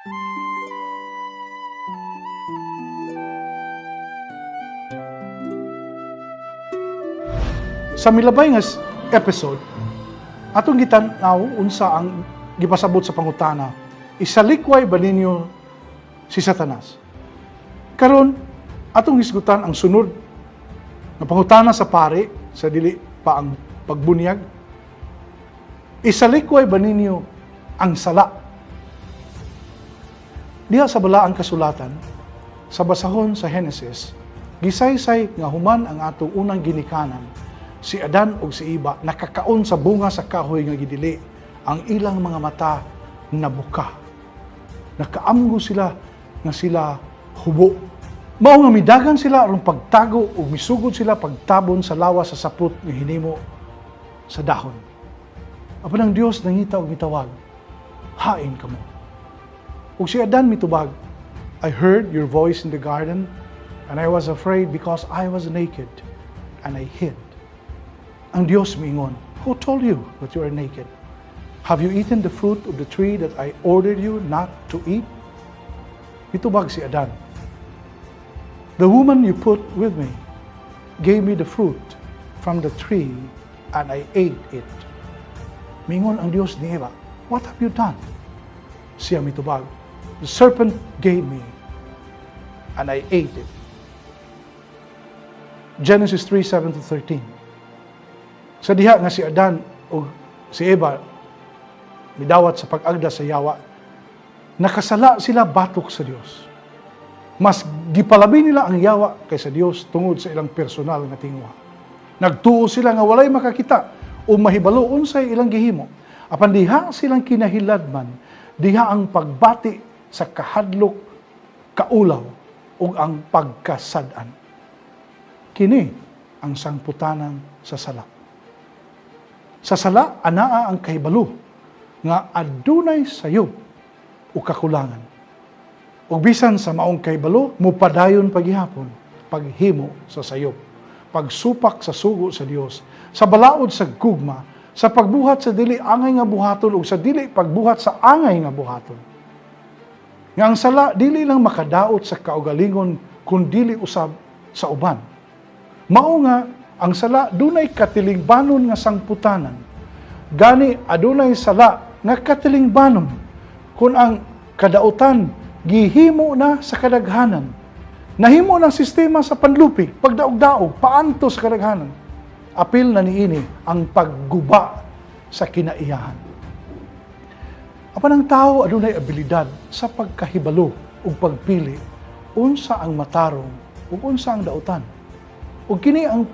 Sa milabay nga episode, atong gitan-aw unsa ang gipasabot sa pangutana, isalikway ba ninyo si Satanas? Karon, atong hisgutan ang sunod nga pangutana sa pari sa dili pa ang pagbunyag. Isalikway ba ninyo ang sala? Diha sa balaang kasulatan, sa basahon sa Henesis, gisaysay nga human ang atong unang ginikanan, si Adan ug si Eva, nakakaon sa bunga sa kahoy nga gidili, ang ilang mga mata nabuka. Nakaamgo sila nga sila hubo. Mao nga midagan sila aron pagtago ug misugod sila pagtabon sa lawas sa sapot nga hinimo sa dahon. Apan ang Dios nangita og mitawag, "Hain kamo?" Ug si Adan mitubag, "I heard your voice in the garden, and I was afraid because I was naked, and I hid." Ang Dios miingon, "Who told you that you are naked? Have you eaten the fruit of the tree that I ordered you not to eat?" Mitubag si Adan, "The woman you put with me gave me the fruit from the tree, and I ate it." Mingon ang Dios ni Eva, "What have you done?" Siya mitubag, "The serpent gave me, and I ate it." Genesis 3, 7 to 13. Sa diha nga si Adan o si Eva midawat sa pag-agda sa yawa, nakasala sila batok sa Dios. Mas gipalabi nila ang yawa kaysa Dios tungod sa ilang personal nga tinguha. Nagtuo sila nga walay makakita o mahibalo unsay ilang gihimo. Apan diha silang kinahiladman, diha ang pagbati sa kahadlok, kaulaw ug ang pagkasad-an. Kini ang sangputanan sa sala. Sa sala, anaa ang kahibalo nga adunay sayop o kakulangan. Ug bisan sa maong kahibalo, mupadayon pagihapon, paghimo sa sayop, pagsupak sa sugo sa Dios, sa balaod sa gugma, sa pagbuhat sa dili angay nga buhaton ug sa dili pagbuhat sa angay nga buhaton. Nga ang sala dili lang makadaot sa kaugalingon kun dili usab sa uban. Mao nga ang sala dunay katilingbanon nga sangputanan. Gani adunay sala nga katilingbanon kung ang kadautan gihimo na sa kadaghanan. Nahimo ng sistema sa panlupig, pagdaog-daog, paanto sa kadaghanan. Apil na niini ang pagguba sa kinaiyahan. Apan ang tao adunay abilidad sa pagkahibalo ug pagpili unsa ang matarong ug unsa ang dautan. Ug kini ang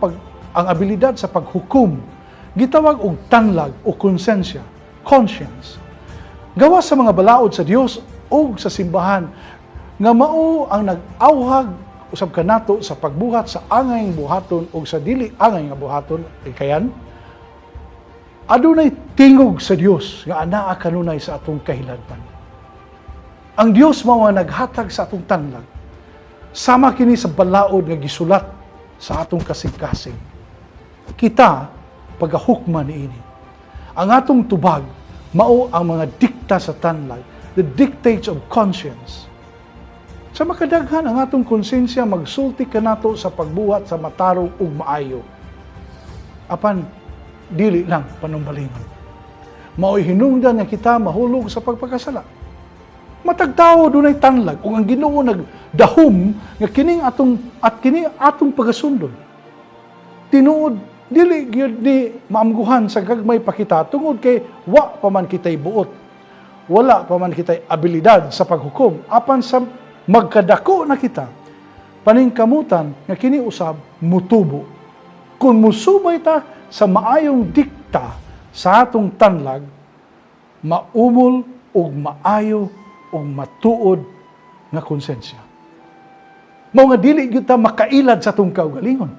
abilidad sa paghukom gitawag og tanlag o konsensya, conscience. Gawas sa mga balaod sa Dios ug sa simbahan nga mao ang nag-awhag usab kanato sa pagbuhat sa angay buhaton ug sa dili angay nga buhaton ay kayan adunay tingog sa Dios nga anaa kanunay sa atong kahiladman. Ang Dios mao ang naghatag sa atong tanlag. Sama kini sa balaod nga gisulat sa atong kasing-kasing. Kita pagahukma niini. Ang atong tubag mao ang mga dikta sa tanlag, the dictates of conscience. Sa makadaghan, ang atong konsensya magsulti kanato sa pagbuhat sa matarong ug maayo. Apan dili lang panumbalingon. Mao'y hinungdan nga kita mahulog sa pagpakasala. Matag tawo dunay tanlag ug ang Ginoo nagdahom nga kining atong at kini atong pagasundon. Tinuod, dili gyud ni maamguhan sa gagmay pa kita tungod kay wa pa man kitay buot. Wala pa man kitay abilidad sa paghukom, apan sa magkadako na kita, paningkamutan nga kini usab mutubo. Kung musubay ta sa maayong dikta sa atong tanlag, maumol ug maayo ug matuod nga konsensya. Mao nga dili gyud ta makailad sa atong kaugalingon.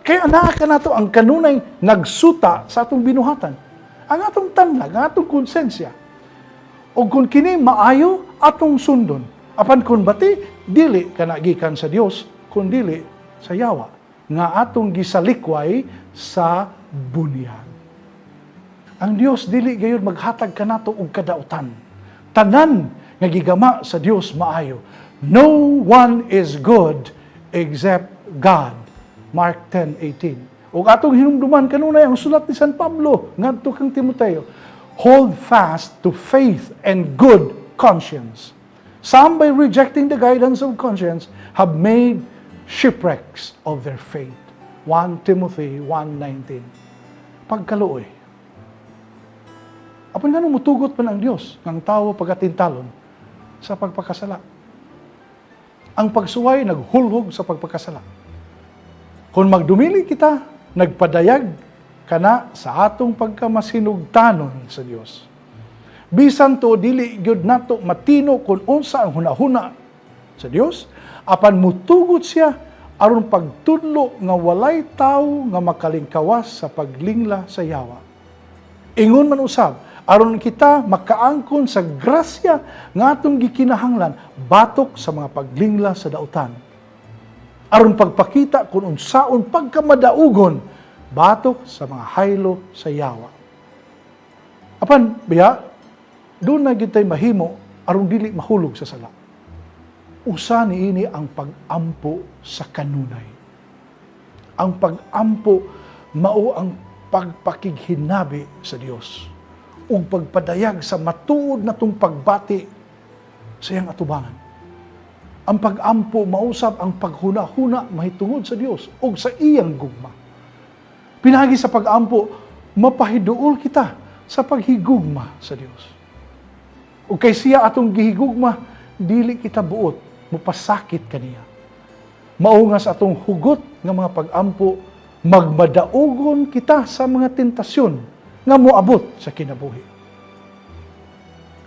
Kaya anaa kanato ang kanunay nagsuta sa atong binuhatan. Ang atong tanlag, ang atong konsensya. O kung kini maayo, atong sundon. Apan kung bati, dili kana gikan sa Dios, kun dili sa yawa nga atong gisalikway sa bunyag. Ang Dios dili gayud maghatag kanato og kadautan. Tanan nga gigama sa Dios maayo. No one is good except God. Mark 10:18. Ug atong hinumduman kanunay ang sulat ni San Pablo ngadto kang Timoteo. Hold fast to faith and good conscience. Some, by rejecting the guidance of conscience, have made shipwrecks of their faith. 1 Timothy 1:19. Pagkaluoy. Apan ngano mutugot man ang Dios ng tawo pagatintalon sa pagpakasala? Ang pagsuway naghulhog sa pagpakasala. Kung magdumili kita, nagpadayag kana sa atong pagkamasinugtanon sa Dios. Bisan to dili gyud nato matino kung unsa ang hunahuna sa Dios, apan mutugot siya aron pagtudlo nga walay tawo nga makalingkawas sa paglingla sa yawa. Ingon man usab, aron kita makaangkon sa grasya nga atong gikinahanglan batok sa mga paglingla sa dautan. Aron pagpakita kung unsaon pagkamadaugon batok sa mga haylo sa yawa. Apan biya, doon na gyud tay mahimo aron dili mahulog sa sala. Usa niini ang pag-ampo sa kanunay. Ang pag-ampo mao ang pagpakighinabi sa Dios ug pagpadayag sa matuod natong pagbati sa iyang atubangan. Ang pag-ampo mausab ang paghuna-huna mahitungod sa Dios ug sa iyang gugma. Pinaagi sa pag-ampo, mapahiduol kita sa paghigugma sa Dios. Ug kay siya atong gihigugma, dili kita buot mopasakit kaniya. Mao nga sa atong hugot nga mga pag-ampo, magmadaugon kita sa mga tentasyon nga moabot sa kinabuhi.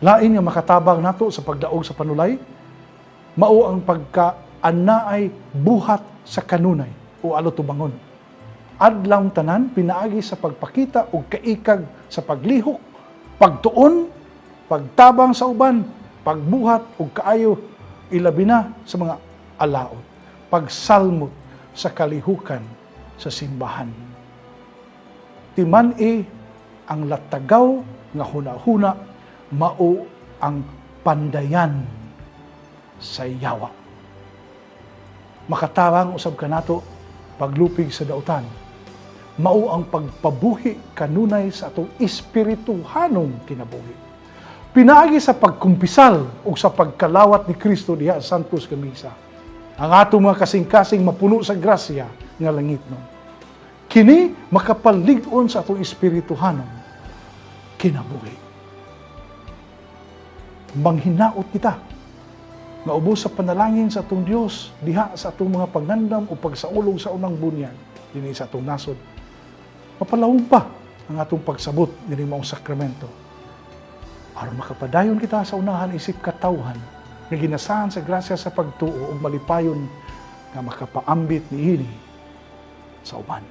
Lain nga makatabang nato sa pagdaog sa panulay, mao ang pagka-anaay buhat sa kanunay o alutubangon. Adlaw tanan pinaagi sa pagpakita og kaikag sa paglihok, pagtuon, pagtabang sa uban, pagbuhat og kaayo, ilabi na sa mga alaot, pagsalmot sa kalihukan sa simbahan. Timan-i ang latagaw nga hunahuna, mao ang pandayan sa yawa. Makatabang usab kanato paglupig sa dautan, mao ang pagpabuhi kanunay sa atong espirituhanong kinabuhi. Pinaagi sa pagkumpisal o sa pagkalawat ni Kristo diha sa Santos nga Misa, ang atong mga kasing-kasing mapuno sa grasya nga langit no. Kini makapalig-on sa atong espirituhanong kinabuhi. Manghinaot kita nga ubos sa panalangin sa atong Dios diha sa atong mga pagnandam o pagsaulog sa unang bunyag dinhi sa atong nasod. Mapalawom pa ang atong pagsabot dinhi maong sakramento. Aron makapadayon kita sa unahan isip katawhan nga ginasahan sa grasya sa pagtuo ug malipayon nga makapaambit niini sa uban.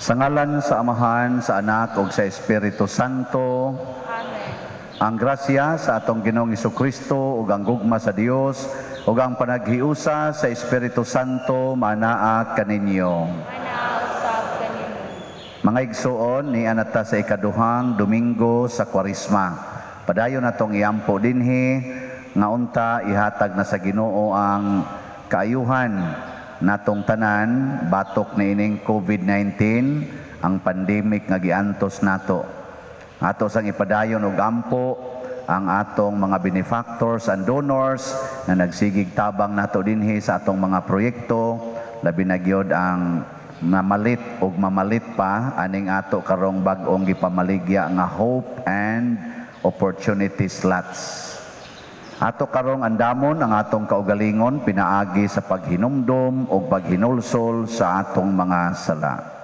Sa ngalan sa Amahan, sa Anak ug sa Espiritu Santo. Amen. Ang grasya sa atong Ginoong Kristo ug ang gugma sa Dios ug ang panaghiusa sa Espiritu Santo manaa kaninyo. Manaa usab kaninyo. Mga igsuon, nia na ta sa ikaduhang Domingo sa Kwaresma. Padayon natong iampo dinhi nga unta ihatag na sa Ginoo ang kaayuhan natong tanan batok niining COVID-19, ang pandemic nga giantos nato. Ato sang ipadayon og ampo ang atong mga benefactors and donors na nagsigig tabang nato dinhi sa atong mga proyekto, labi na gyud ang namalit og mamalit pa aning ato karong bag-ong gipamaligya nga Hope and Opportunity Slots. Ato karong andamon ang atong kaugalingon pinaagi sa paghinumdom og paghinulsol sa atong mga sala.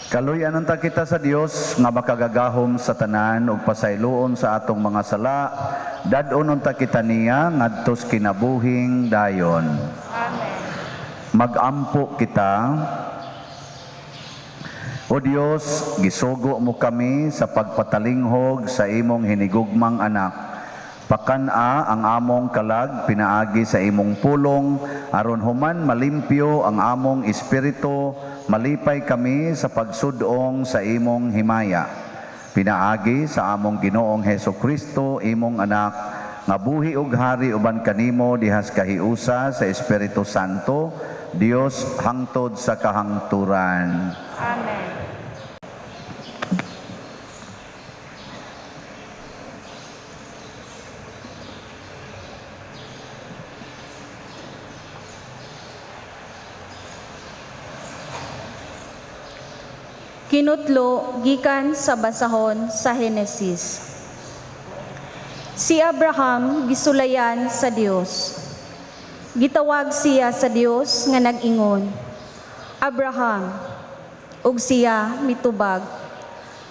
Kaluy-an unta kita sa Dios nga makagagahom sa tanan ug pasayloon sa atong mga sala, dad-on unta kita niya ngadtos kinabuhing dayon. Amen. Magampo kita. O Dios, gisugo mo kami sa pagpatalinghog sa imong hinigugmang anak. Pakan-a ang among kalag pinaagi sa imong pulong, aron human malimpyo ang among espiritu, malipay kami sa pagsudong sa imong himaya. Pinaagi sa among Ginoong Heso Kristo, imong anak, nga buhi ug hari uban kanimo dihas kahiusa sa Espiritu Santo, Dios hangtod sa kahangturan. Amen. Kinutlo gikan sa basahon sa Henesis. Si Abraham gisulayan sa Dios. Gitawag siya sa Dios nga nag-ingon, Abraham, ug siya mitubag,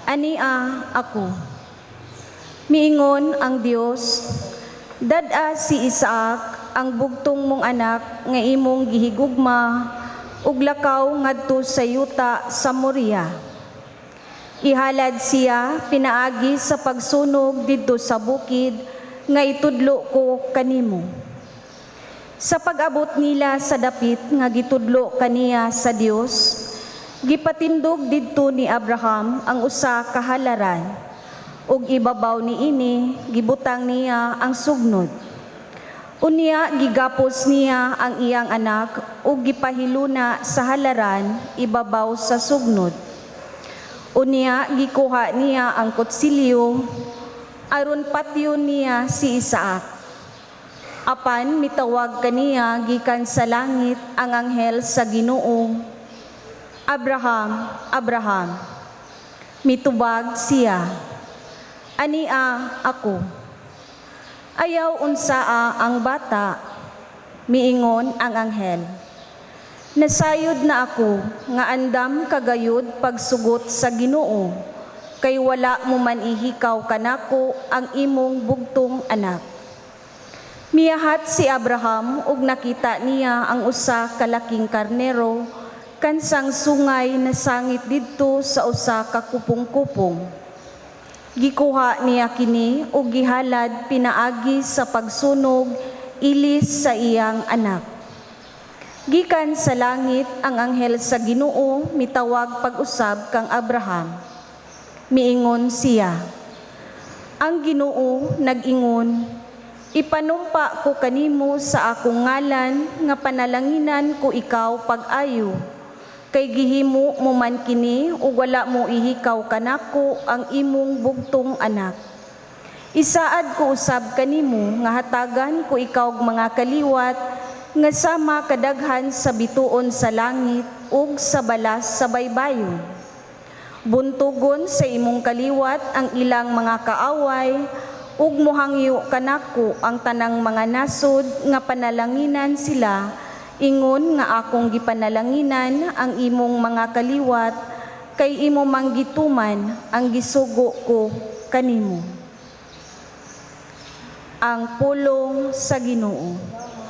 Ania ako. Miingon ang Dios, dad-a si Isaac ang bugtong mong anak nga imong gihigugma ug lakaw ngadto sa yuta sa Moria. Ihalad siya pinaagi sa pagsunog didto sa bukid nga itudlo ko kanimo. Sa pag-abot nila sa dapit nga gitudlo kaniya sa Dios, gipatindog didto ni Abraham ang usa ka halaran, ug ibabaw niini gibutang niya ang sugnod. Unya gigapos niya ang iyang anak ug gipahiluna sa halaran ibabaw sa sugnod. Unya gikuha niya ang kutsilyo aron patyon niya si Isaac. Apan mitawag kaniya gikan sa langit ang anghel sa Ginoo, "Abraham, Abraham." Mitubag siya, "Ania ako." "Ayaw unsaa ang bata," miingon ang anghel. "Nasayod na ako nga andam kagayod pagsugot sa Ginoo, kay wala mo man ihikaw kanako ang imong bugtong anak." Miyahat si Abraham ug nakita niya ang usa ka laking karnero kansang sungay nasangit didto sa usa ka kupong-kupong. Gikuha niya kini ug gihalad pinaagi sa pagsunog ilis sa iyang anak. Gikan sa langit ang anghel sa Ginoo mitawag pag-usab kang Abraham. Miingon siya, "Ang Ginoo nag-ingon, ipanumpa ko kanimo sa akong ngalan nga panalanginan ko ikaw pag-ayo, kay gihimo mo man kini ug wala mo ihikaw kanako ang imong bugtong anak. Isaad ko usab kanimo nga hatagan ko ikaw og mga kaliwat nga sama kadaghan sa bituon sa langit ug sa balas sa baybayon. Buntugon sa imong kaliwat ang ilang mga kaaway ug mohangyo kanako ang tanang mga nasod nga panalanginan sila, ingon nga akong gipanalanginan ang imong mga kaliwat, kay imo mang gituman ang gisugo ko kanimo." Ang pulong sa Ginoo.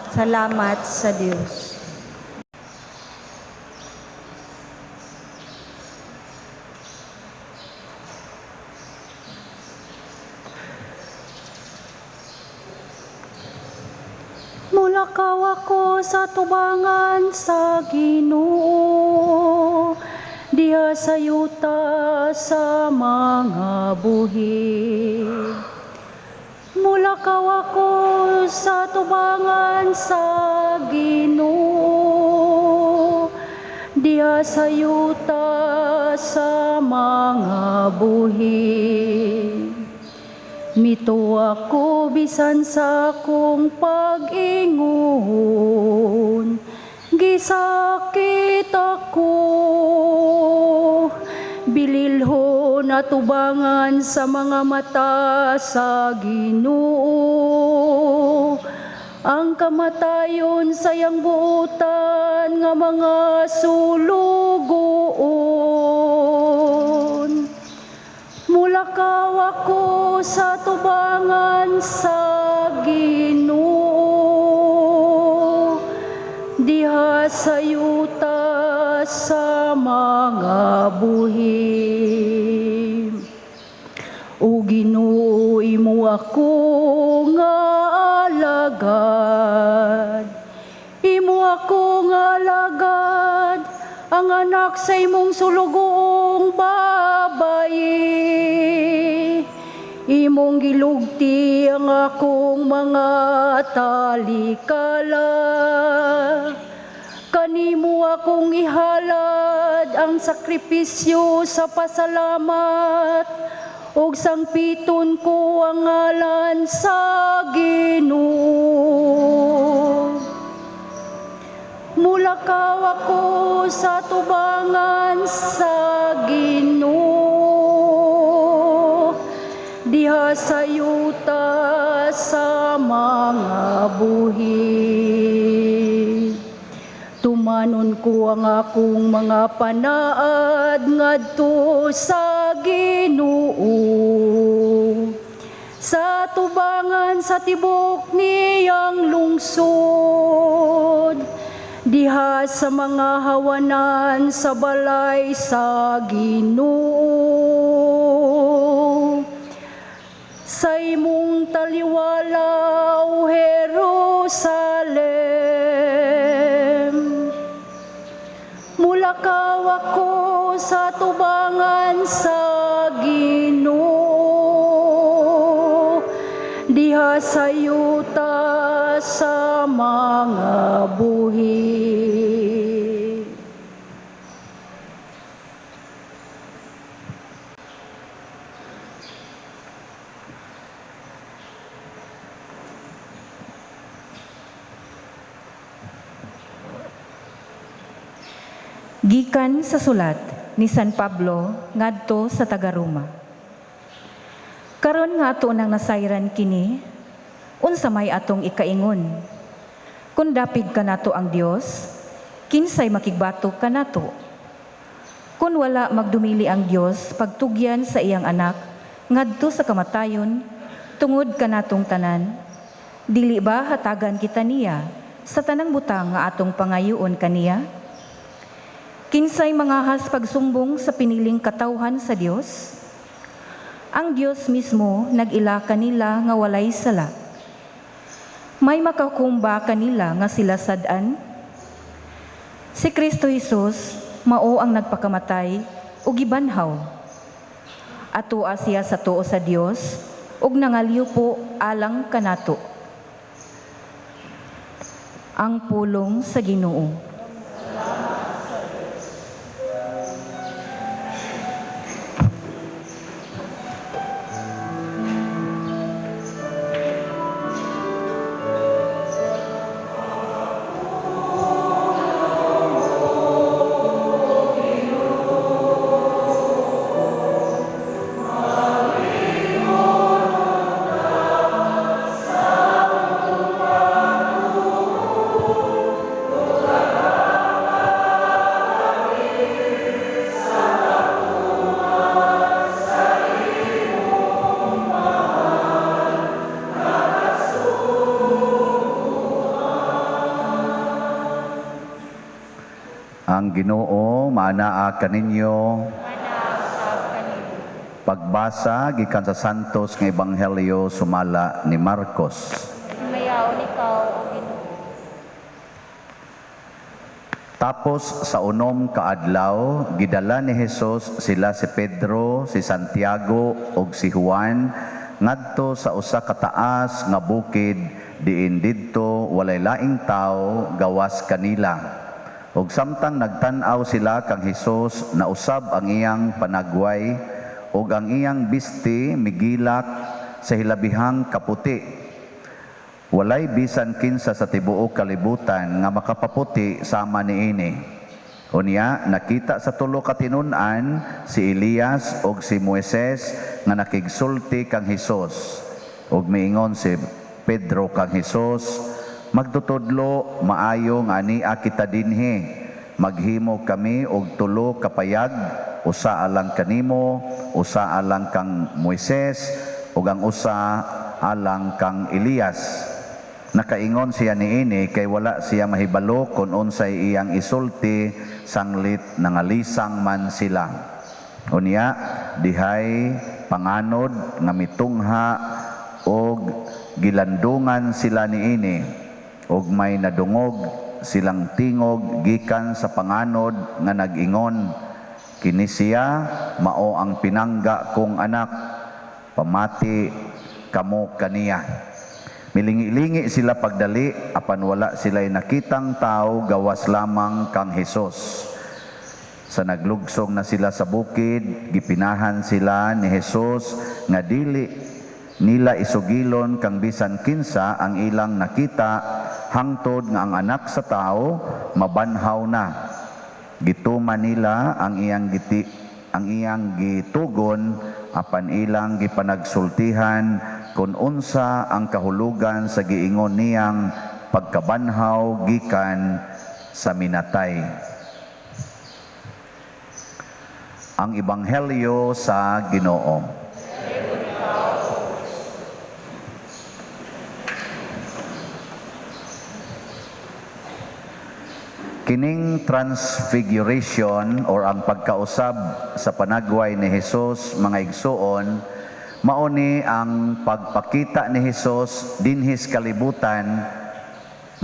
Salamat sa Dios. Mulakaw ako sa tubangan sa Ginoo, diha sa yuta sa mga buhi. Mulakaw ako sa tubangan sa Ginoo, diha sa yuta sa mga buhi. Mituo ako bisan sa akong pag-ingon, gisakit ako. Bililho na tubangan sa mga mata sa Ginoo, ang kamatayon sa iyang buotan nga mga sulugoon. Mulakaw ako sa tubangan sa Ginoo, diha sa yuta sa mga buhi. O Ginoo, imo ako nga alagad, imo ako nga alagad, ang anak sa imong sulugoong babayi. Imong gilugti ang akong mga talikala. Kanimo akong ihalad ang sakripisyo sa pasalamat, ug sangpiton ko ang ngalan sa Ginoo. Mulakaw ako sa tubangan sa Ginoo, diha sa yuta sa mga buhi. Tumanon ko ang akong mga panaad ngadto sa Ginoo, sa tubangan sa tibok niyang lungsod, diha sa mga hawanan sa balay sa Ginoo. Sa imong taliwala, O Jerusalem, mulakaw ako sa tubangan sa Ginoo, diha sa yuta sa mga buhi. Gikan sa sulat ni San Pablo ngadto sa taga-Roma. Karon nga ato nang nasayran kini, unsa may atong ikaingon? Kun dapig kanato ang Dios, kinsay makigbatok kanato? Kun wala magdumili ang Dios pagtugyan sa iyang anak ngadto sa kamatayon tungod kanatong tanan, dili ba hatagan kita niya sa tanang butang nga atong pangayoon kaniya? Kinsay mangahas pagsumbong sa piniling katawhan sa Dios? Ang Dios mismo nag-ila kanila nga walay sala. May makakumba kanila nga sila sad-an? Si Kristo Jesus mao ang nagpakamatay ug gibanhaw. Atoa siya sa tuo sa Dios ug nangalyupo alang kanato. Ang pulong sa Ginoo. Ang Ginoo maanaa kaninyo. Maanaa usab kaninyo. Pagbasa gikan sa Santos nga Ebanghelyo sumala ni Marcos. Himayaon ikaw, O Ginoo. Tapos sa unom kaadlaw, gidala ni Jesus sila si Pedro, si Santiago ug si Juan ngadto sa usa ka taas nga bukid diin didto walay laing tawo gawas kanila. Ug samtang nagtan-aw sila kang Hesus, nausab ang iyang panagway ug ang iyang bisti migilak sa hilabihang kaputi. Walay bisan kinsa sa tibuok kalibutan nga makapaputi sama niini. Unya nakita sa tulo ka tinun-an si Elias ug si Moises nga nakigsulti kang Hesus. Ug miingon si Pedro kang Hesus, magtutudlo, maayo nga ania kita dinhi. Maghimo kami og tulo ka payag, usa alang kanimo, usa alang kang Moises, ug ang usa alang kang Elias. Nakaingon siya niini kay wala siya mahibalo kon unsay iyang isulti sanglit nangalisang man sila. Unya dihay panganod nga mitungha og gilandungan sila niini, og may nadungog silang tingog gikan sa panganod nga nag-ingon, kini siya mao ang pinangga kong anak, pamati kamo kaniya. Milingi-lingi sila pagdali, apan wala sila'y nakitang tao gawas lamang kang Hesus. Sa naglugsong na sila sa bukid, gipinahan sila ni Hesus nga dili nila isugilon kang bisan kinsa ang ilang nakita hangtod nga ang anak sa tao mabanhaw na. Gituman nila ang iyang gitugon apan ilang gipanagsultihan kun unsa ang kahulugan sa giingon niyang pagkabanhaw gikan sa minatay. Ang Ebanghelyo sa Ginoo. Kining transfiguration or ang pagkausab sa panagway ni Hesus, mga igsuon, mao ni ang pagpakita ni Hesus dinhis kalibutan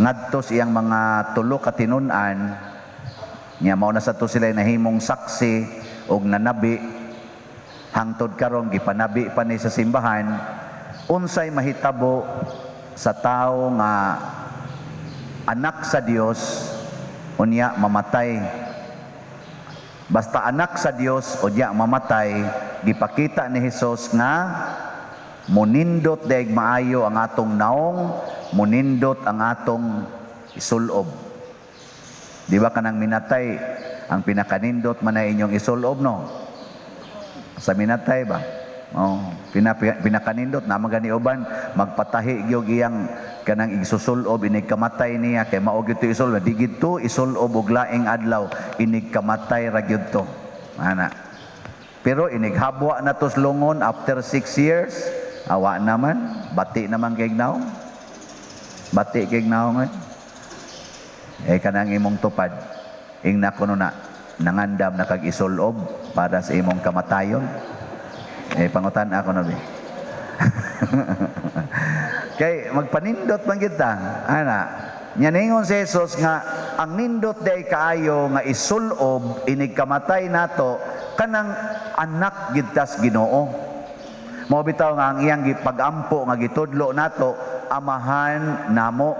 ngadto sa iyang mga tulo ka tinun-an. Nya mao na sa to sila nahimong saksi og nanabi hangtod karon gipanabi pa ni sa simbahan unsay mahitabo sa tao nga anak sa Dios unya mamatay. Basta anak sa Dios unya mamatay, gipakita ni Hesus nga munindot daig maayo ang atong naong, munindot ang atong isulob. Di ba kanang minatay, ang pinakanindot man ay inyong isulob, no? Sa minatay ba? Oh, pinakanindot na gani uban magpatahi gyud iyang kanang igsusulob inig kamatay niya kay mao gyud to isulob, di gid to isulob og laing adlaw, inig kamatay ra gyud to. Ana. Pero inig habwa na to lungon after 6 years, awa naman, bati naman kay naong. Bati kay naong. Eh kanang imong tupad, ingna kuno na nangandam na kag isulob para sa imong kamatayon. Eh pangutan ako na bi. Kay magpanindot man kita, ana. Nya ningon si Jesus nga ang nindot day kaayo nga isulob inig kamatay nato kanang anak gid tas Ginoo. Mao bitaw nga ang iyang gipag-ampo nga gitudlo nato amahan namo.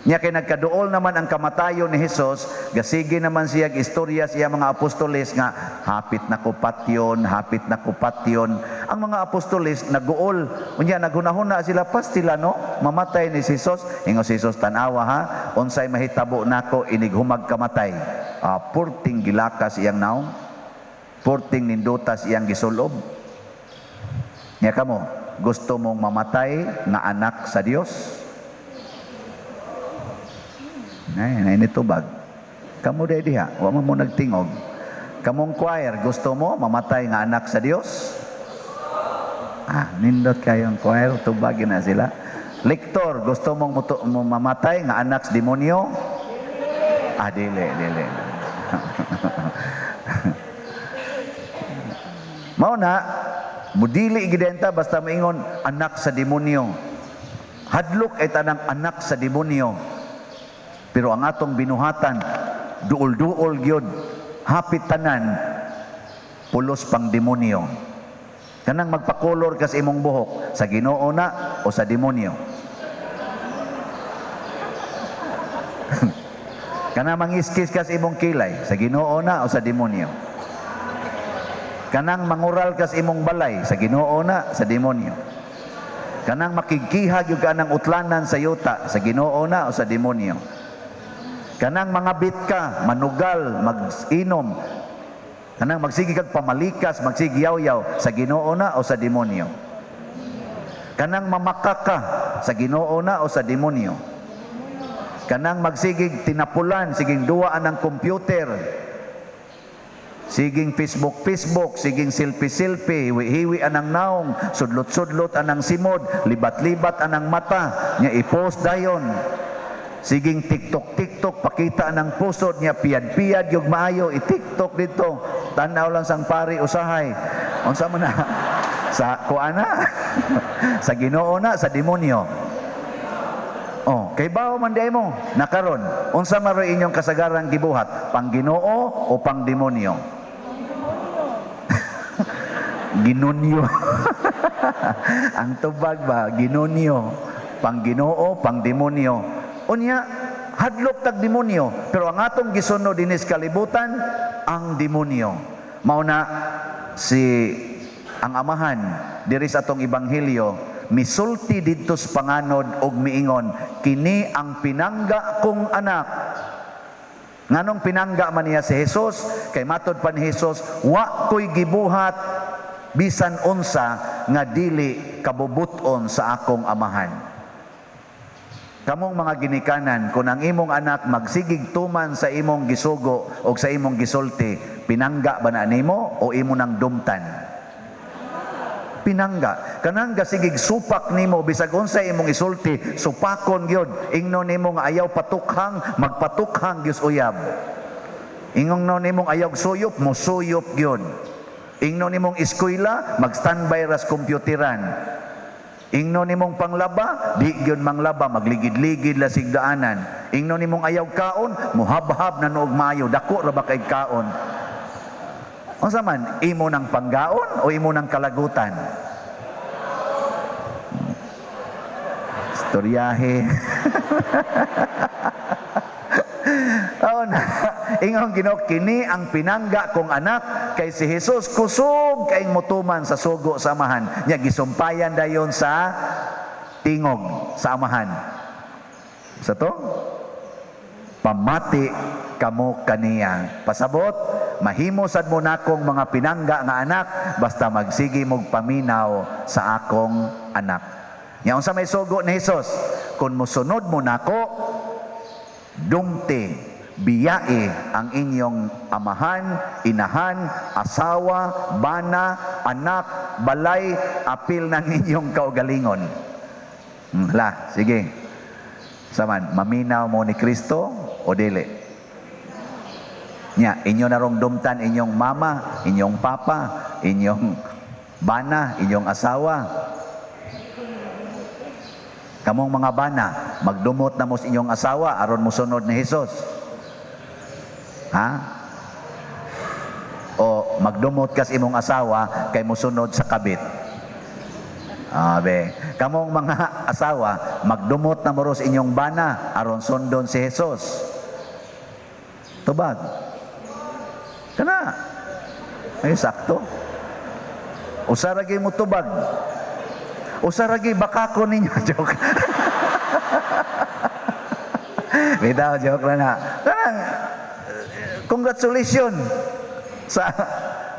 Nya kay nagkaduol naman ang kamatayon ni Hesus, gasige naman siya istorya sa iyang mga apostoles nga hapit na ko patyon, hapit na ko patyon. Ang mga apostoles naguol, unya naghunahuna sila pastila no, mamatay ni Jesus. Ingon si Jesus, tan-awa ha, unsay mahitabo nako inig humag kamatay. Purting gilakas iyang naong, purting nindutas iyang gisulob. Nya kamo, gusto mong mamatay nga anak sa Dios? Ay, nainitubag. Kamu day diha, wa man mo nagtingog. Kamong choir, gusto mo mamatay nga anak sa Dios? Ah, nindot kayong choir, tubagin na sila. Lektor, gusto mong mamatay nga anak sa demonyo? Ah, dili, dili. Mao na, mudili gidenta basta moingon anak sa demonyo. Hadlok ay tanang anak sa demonyo. Pero ang atong binuhatan, duol-duol gyud, hapit tanan, pulos pang demonyo. Kanang magpakolor kas imong buhok, sa Ginoo na o sa demonyo? Kanang mangiskis kas imong kilay, sa Ginoo na o sa demonyo? Kanang mangural kas imong balay, sa Ginoo na, sa demonyo? Kanang makigkiha gyud ka ng utlanan sa yuta, sa Ginoo na o sa demonyo? Kanang mangabit ka, manugal, mag-inom, kanang magsige kag pamalikas, magsige yaw-yaw, sa Ginoo na o sa demonyo? Kanang mamaka ka, sa Ginoo na o sa demonyo? Kanang magsigig tinapulan, siging duwaan ng computer, siging Facebook, Facebook, siging selfie-selfie, hiwi-hiwi anang naong, sudlot-sudlot anang simod, libat-libat anang mata, nya i-post dayon. Siging TikTok-TikTok, pakita ng pusod niya, piyad-piyad, yung maayo, i-TikTok dito. Tanaw lang sang pari, usahay. Unsa man na? Sa kuana? Sa Ginoo na, sa demonyo. Oh, kay bawo man di mo, nakaron. Unsa man ro'y inyong kasagarang gibuhat? Pang Ginoo o pang demonyo? Ginonyo. Ang tubag ba? Ginonyo. Pang Ginoo, pang demonyo. Unya, hadlok tag demonyo, pero ang atong gisunod dinis kalibutan ang demonyo. Mao na si ang amahan diri sa atong ebanghelyo misulti didto sa panganod og miingon, kini ang pinangga kong anak. Nganong pinangga man niya si Jesus? Kay matod pa ni Jesus, wa ko'y gibuhat bisan unsa nga dili kabubut-on sa akong amahan. Kamong mga ginikanan, kung ang imong anak magsigig tuman sa imong gisugo o sa imong gisulti, pinangga ba na nimo o imo nang dumtan? Pinangga. Kanang gasigig supak nimo bisag unsa imong isulti, supakon gyud. Ingnon nimo nga ayaw patukhang, magpatukhang gyud uyab. Ingnon nimong ayaw suyop, mosuyop gyud. Ingnon nimong eskwela, mag-standby ras kompyuteran. Ingnon nimong panglaba, di gyud manglaba, magligid-ligid la sigdaanan. Ingnon nimong ayaw kaon, muhabhab na noog maayo, dako ra ba kay kaon? Unsa man, imo nang panggaon o imo nang kalagutan? Istoryahe. Oh, na, ingon Ginoo, kini ang pinangga kong anak, kay si Jesus kusog kay mutuman sa sugo sa Amahan. Nya gisumpayan dayon sa tingog sa Amahan. Sa to? Pamati kamo kaniya. Pasabot, mahimo sad mo nakong mga pinangga nga anak basta magsige mog paminaw sa akong anak. Nya unsa may sugo ni Jesus? Kung mosunod mo nako, dumti, biyai ang inyong amahan, inahan, asawa, bana, anak, balay, apil ng inyong kaugalingon. La, sige. Saman, maminaw mo ni Kristo o dili? Nya, inyo na rong dumtan inyong mama, inyong papa, inyong bana, inyong asawa. Kamong mga bana, magdumot na mo sa inyong asawa aron mosunod ni Hesus. Ha? O magdumot kas imong asawa kay mosunod sa kabit. Abe, kamong mga asawa, magdumot na mo ro sa inyong bana aron sundon si Hesus. Tubag. Kana. Ay sakto. Usa ra gyud mo tubag. Usa ra gyud bakako ninyo. Joke. Bitaw, joke lang na. Kanang, congratulations sa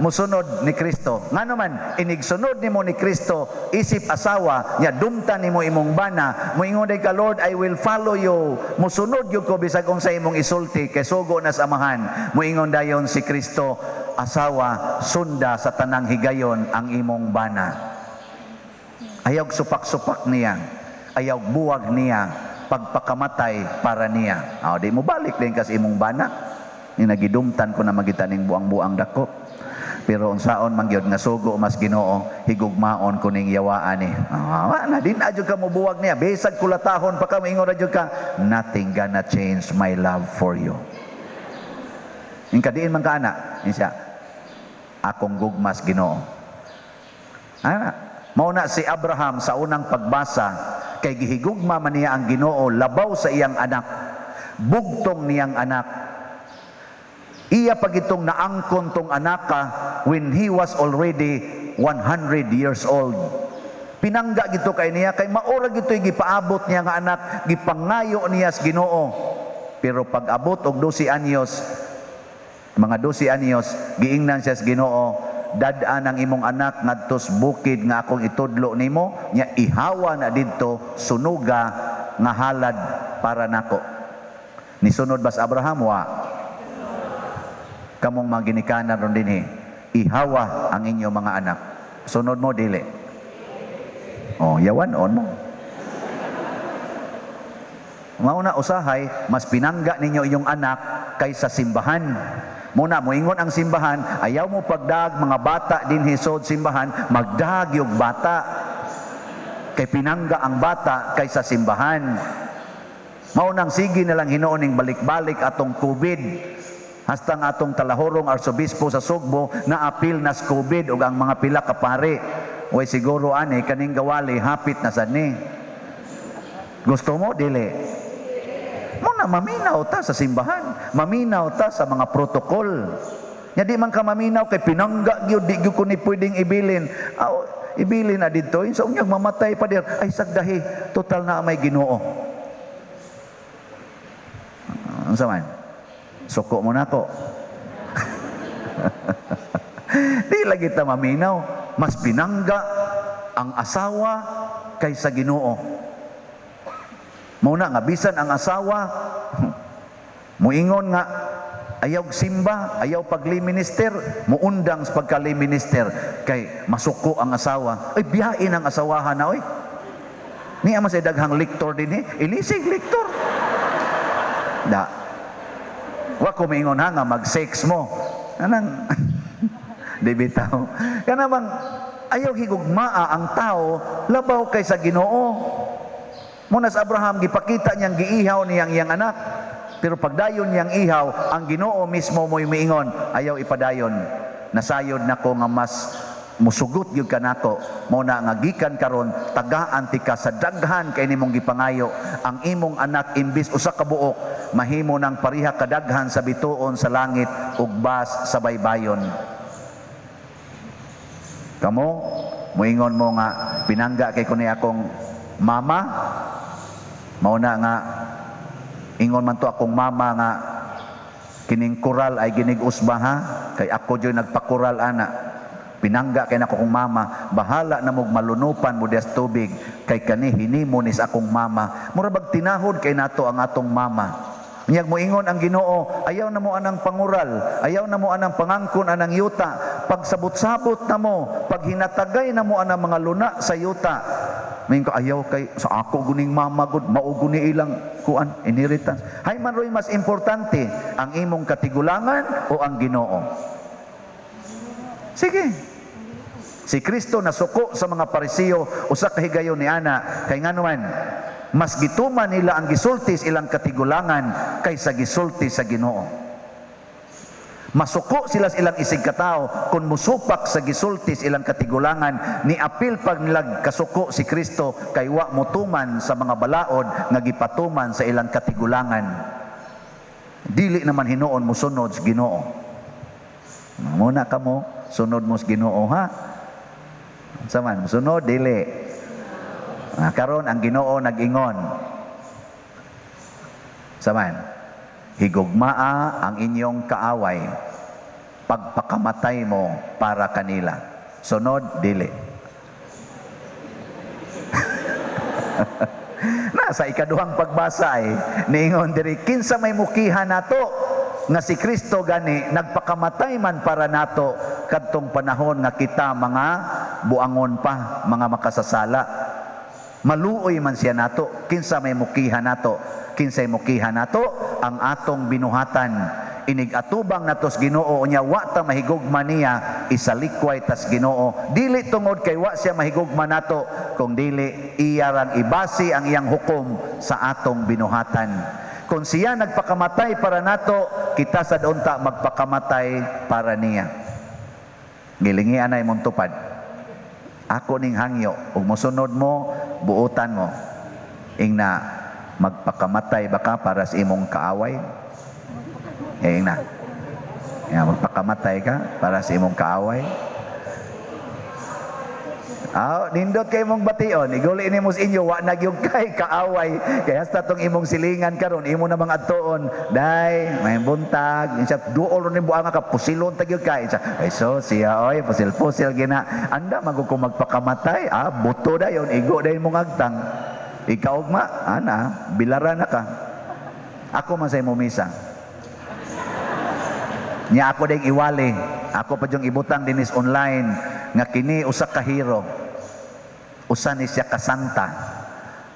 musunod ni Kristo. Nga naman, inigsunod nimo ni Kristo, isip asawa, nya dumta nimo imong bana, moingon day ka, "Lord, I will follow you. Musunod gyud ko bisag unsa imong isulti, kay sugo na sa Amahan." Moingon dayon si Kristo, "Asawa, sunda sa tanang higayon ang imong bana." Ayaw supak-supak niya, ayaw buwag niya, pagpakamatay para niya. Ah, di mo balik din kasi imong bana. Ni nagidumtan ko na magitaning buang-buang dako. Pero unsaon man gyud nga sugo mas Ginoo, higugmaon ko ning yawaan ni. Ah, wa na din adyo ka mobuwag niya. Bisag kulatahon pa ka, moingon ra jud ka, "Nothing gonna change my love for you." Ing kadiin man ka ana, siya, akong gugmas Ginoo. Ana, mao na si Abraham sa unang pagbasa, kay gihigugma man niya ang Ginoo labaw sa iyang anak, bugtong niyang anak. Iya pagitong naangkon tong anaka when he was already 100 years old. Pinangga gito kay niya kay maura gito'y gipaabot niya nga anak, gipangayo niya sa Ginoo. Pero pag abot og 12 anyos, mga 12 anyos, giingnan siya sa Ginoo, "Dad-an ang imong anak ngadtos bukid nga akong itudlo nimo, nya ihawa na didto sunuga nga halad para nako." Nisunod ba sa Abraham? Wa. Kamong mga ginikanan ron dinhi, ihawa ang inyong mga anak. Sunod mo, dili? Oh, yawan on mo. Mauna usahay, mas pinangga ninyo inyong anak kaysa simbahan. Muna, moingon ang simbahan, ayaw mo pagdag mga bata dinhi sod simbahan, magdag yung bata. Kay pinangga ang bata kaysa simbahan. Maunang sige na lang hinuon ning balik-balik atong COVID. Hasta ang atong talahorong arsobispo sa Sugbo na apil nas COVID ug ang mga pila ka pare. Way siguro ani kaning gawali hapit na sad ni. Gusto mo dili? Muna maminaw ta sa simbahan, maminaw ta sa mga protokol. Nya di man ka maminaw kay pinangga gyud, di gyud ko ni pwedeng ibilin. Aw, ibilin na didto sa unyag mamatay pa dir. Ay sagdahi, total na may Ginoo. Unsa man? Suko mo nako. Di lagi ta maminaw, mas pinangga ang asawa kaysa Ginoo. Muna nga bisan ang asawa muingon nga ayaw simba, ayaw pagli-minister, muundang sa pagkali-minister kay masuko ang asawa. Ay biyain ang asawahan na oy. Niya man say daghang lektor dinhi, ilisig lektor. Da. Wa ko maingon ha nga mag-sex mo. Anang di bitaw. Kana bang ayaw higugmaa ang tao labaw kaysa Ginoo. Muna sa Abraham gipakita niyang giihaw niyang iyang anak. Pero pagdayon niyang ihaw, ang Ginoo mismo mo'y miingon, ayaw ipadayon. Nasayod nako nga mas Musugot gyud ka nako. Mao na nga gikan karon tagaan tika sa daghan kay nimong gipangayo. Ang imong anak imbis usa ka buok mahimo nang pareha kadaghan sa bituon sa langit ug bas sa baybayon. Kamo moingon mo nga pinangga kay kuni akong mama, mao na nga ingon man to akong mama nga kining koral ay ginig-os ba ha, kay ako jud nagpakoral ana. Pinangga kay nako akong mama, bahala na mog malunupan mo dias tubig kay kani hinimo nis akong mama. Mura bag tinahod kay nato ang atong mama. Niyag moingon ang Ginoo, ayaw na mo anang pangural, ayaw na mo anang pangangkon anang yuta. Pagsabot-sabot na mo, paghinatagay na mo anang mga luna sa yuta. Moingon ka, ayaw kay sa ako guning mama gud, mao guni ilang kuan inheritance. Hay man roy mas importante ang imong katigulangan o ang Ginoo? Sige. Si Kristo nasuko sa mga Parisiyo usa ka higayon ni ana kay nganuman mas gituman nila ang gisulti sa ilang katigulangan kaysa gisulti sa Ginoo. Masuko sila sa ilang isig katao kung musupak sa gisulti sa ilang katigulangan, ni apil pag nila kasuko si Kristo kay wa motuman sa mga balaod nga gipatuman sa ilang katigulangan. Dili naman hinuon mosunod sa Ginoo. Muna kamo sunod mo sa Ginoo ha. Unsa man mosunod dili. Karon ang Ginoo nag-ingon. Saman, higugmaa ang inyong kaaway, pagpakamatay mo para kanila. Sunod, dili. Nasa ikaduhang pagbasa ay niingon diri, kinsa may mukiha nato nga si Kristo gani nagpakamatay man para nato kadtong panahon nga kita mga buangon pa, mga makasasala. Maluoy man siya nato, kinsa may mukiha nato, kinsay mukiha nato ang atong binuhatan. Inig atubang natos Ginoo unya wa ta mahigugma niya, isalikway tas Ginoo. Dili tungod kay wa siya mahigugma nato, kung dili iya rang ibasi ang iyang hukom sa atong binuhatan. Kung siya nagpakamatay para nato, kita sad unta magpakamatay para niya. Gilingi anay mong tupad. Ako ning hangyo, ug mosunod mo, buotan mo. Ingna, magpakamatay ba ka para sa imong kaaway? Eh, ingna. Ya, magpakamatay ka para sa imong kaaway? Ah, nindot kay imong bation, iguli nimo sa inyo wa na gyud kay kaaway. Kay hasta tong imong silingan karon, imo na mga adtoon, day, may buntag, insa duol ni buanga ka pusilon ta gyud kay. Insa, ay so siya oy, pusil-pusil gina. Anda magud ko magpakamatay, ah buto dayon, igo dayon mong agtang. Ikaw ugma, ana, bilara na ka. Ako man sa imong misa. Nya ako ding iwali, ako pa yung ibutang dinis online nga kini usa ka hero. Usa ni siya ka santa.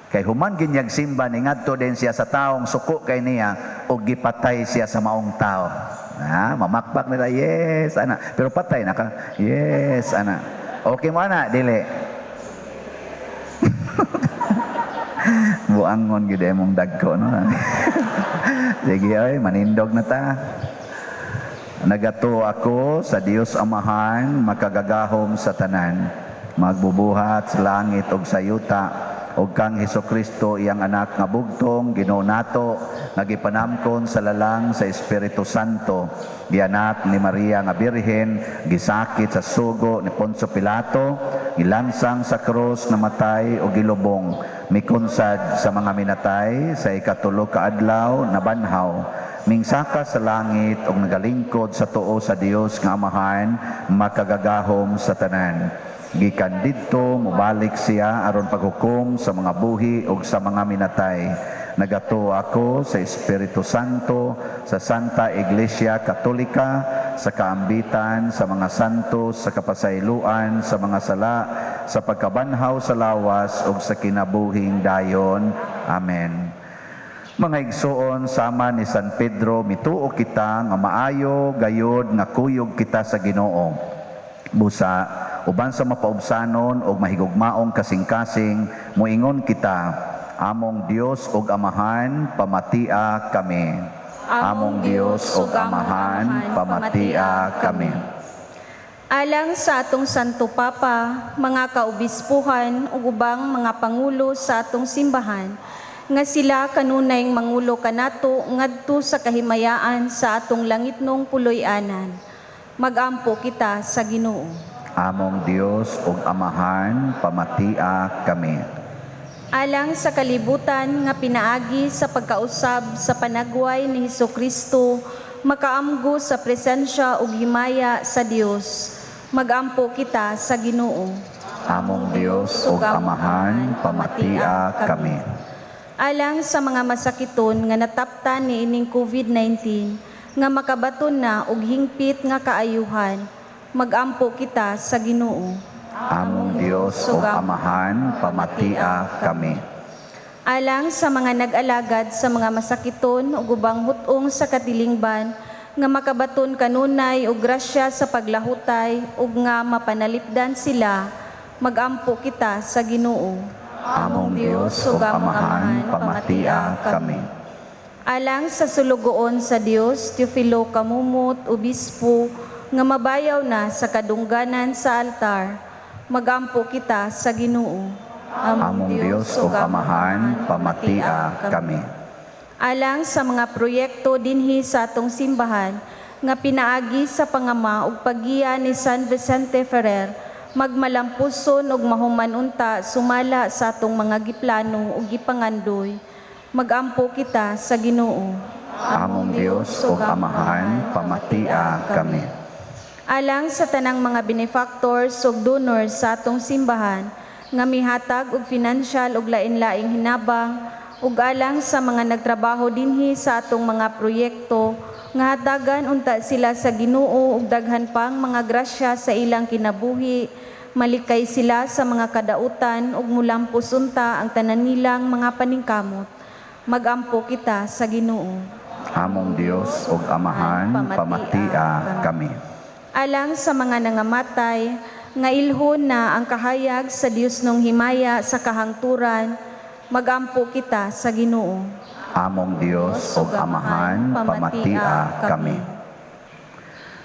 Kay human ginyag simba ni ngadto din siya sa taong suko kay niya og gipatay siya sa maong tao. Ah, mamakpak nila, yes ana. Pero patay na ka. Yes ana. Okay mo ana, dili. Buangon gid imong dagko no. Sige oy, manindog na ta. Nagatuo ako sa Dios Amahan, makagagahom sa tanan, magbubuhat sa langit ug sa yuta, ug kang Hesukristo iyang anak nga bugtong Ginoo nato, nga gipanamkon sa lalang sa Espiritu Santo, gianak ni Maria nga Birhen, gisakit sa sugo ni Poncio Pilato, gilansang sa krus, namatay ug gilubong, mikunsad sa mga minatay, sa ikatulo ka adlaw nabanhaw, mingsaka sa langit ug nagalingkod sa tuo sa Dios nga Amahan, makagagahom sa tanan. Gikan didto mobalik siya aron paghukom sa mga buhi ug sa mga minatay. Nagatuo ako sa Espiritu Santo, sa Santa Iglesia Katolika, sa kaambitan sa mga santos, sa kapasayloan sa mga sala, sa pagkabanhaw sa lawas ug sa kinabuhing dayon. Amen. Mga igsoon, sama ni San Pedro, mituo kita nga maayo gayod nga kuyog kita sa Ginoo. Busa, uban sa mapaubsanon og mahigugmaong kasing-kasing, moingon kita, among Dios ug Amahan, pamatia kami. Among Dios ug Amahan, pamatia kami. Alang sa atong Santo Papa, mga kaobispuhan ug ubang mga pangulo sa atong simbahan, nga sila kanunay mangulo kanato ngadto sa kahimayaan sa atong langitnong puloy-anan. Magampo kita sa Ginoo. Among Dios ug Amahan, pamatia kami. Alang sa kalibutan nga pinaagi sa pagkausab sa panagway ni Hesukristo, makaamgo sa presensya ug himaya sa Dios. Magampo kita sa Ginoo. Among Dios ug Amahan, pamatia kami. Alang sa mga masakiton nga nataptan ni ining COVID-19 nga makabaton na og hingpit nga kaayuhan, magampo kita sa Ginoo. Among Dios ug Amahan, pamatia kami. Alang sa mga nag-alagad sa mga masakiton ug ubang hut-ong sa katilingban nga makabaton kanunay og grasya sa paglahutay ug nga mapanalipdan sila, magampo kita sa Ginoo. Among Dios ug Amahan, pamatia kami. Alang sa sulugoon sa Dios, Teofilo Camomot, Obispo, nga mabayaw na sa kadungganan sa altar, magampo kita sa Ginoo. Among Dios ug Amahan, pamatia kami. Alang sa mga proyekto dinhi sa atong simbahan nga pinaagi sa pangama ug paggiya ni San Vicente Ferrer, magmalampuson ug mahuman unta sumala sa atong mga giplano ug gipangandoy, magampo kita sa Ginoo. Among Dios ug Amahan, pamatia kami. Alang sa tanang mga benefactors ug donors sa atong simbahan nga mihatag og financial ug lain-laing hinabang, ug alang sa mga nagtrabaho dinhi sa atong mga proyekto nga hatagan unta sila sa Ginoo ug daghan pang mga grasya sa ilang kinabuhi, malikay sila sa mga kadautan ug mulampos unta ang tanan nilang mga paningkamot. Magampo kita sa Ginoo. Among Dios ug Amahan, pamatia kami. Alang sa mga nangamatay nga ilhon na ang kahayag sa Dios nung himaya sa kahangturan, magampo kita sa Ginoo. Among Dios ug Amahan, pamatia kami.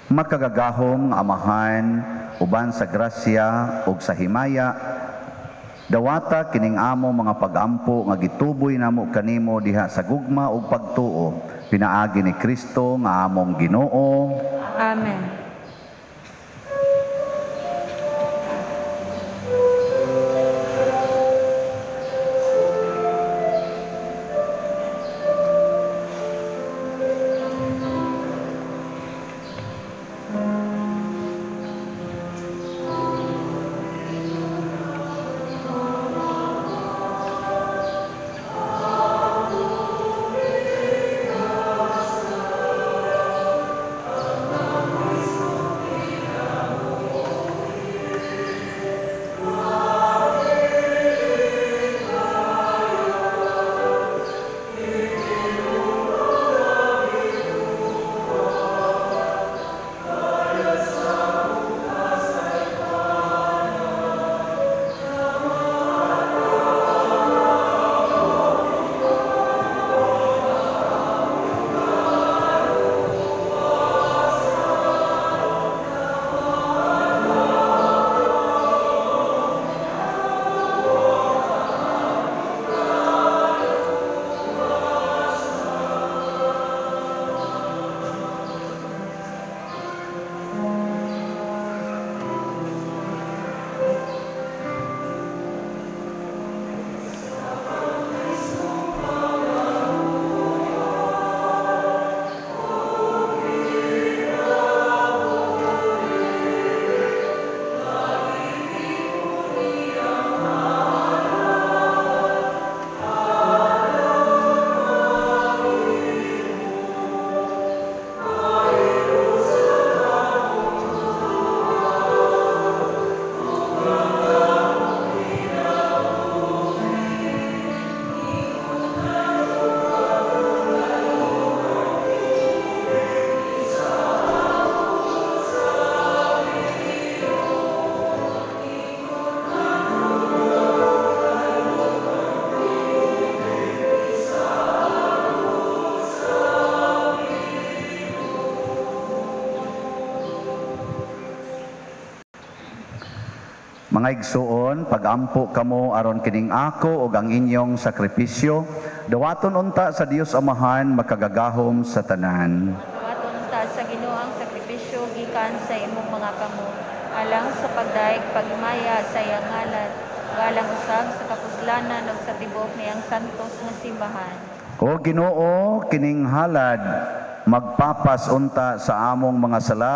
Makagagahom Amahan, uban sa grasya ug sa himaya, dawata kining amo mga pagampo nga gituboy namo kanimo diha sa gugma ug pagtuo, pinaagi ni Kristo nga among Ginoo. Amen. Mga igsuon, pagampo kamo aron kining ako ug ang inyong sakripisyo, dawaton unta sa Dios Amahan makagagahom sa tanan. Dawaton ta sa Ginoo ang sakripisyo gikan sa imong mga kamot, alang sa pagdayeg paghimaya sa iyang ngalan, alang usab sa kapuslanan ug sa tibuok niyang santos nga simbahan. O Ginoo, kining halad magpapas unta sa among mga sala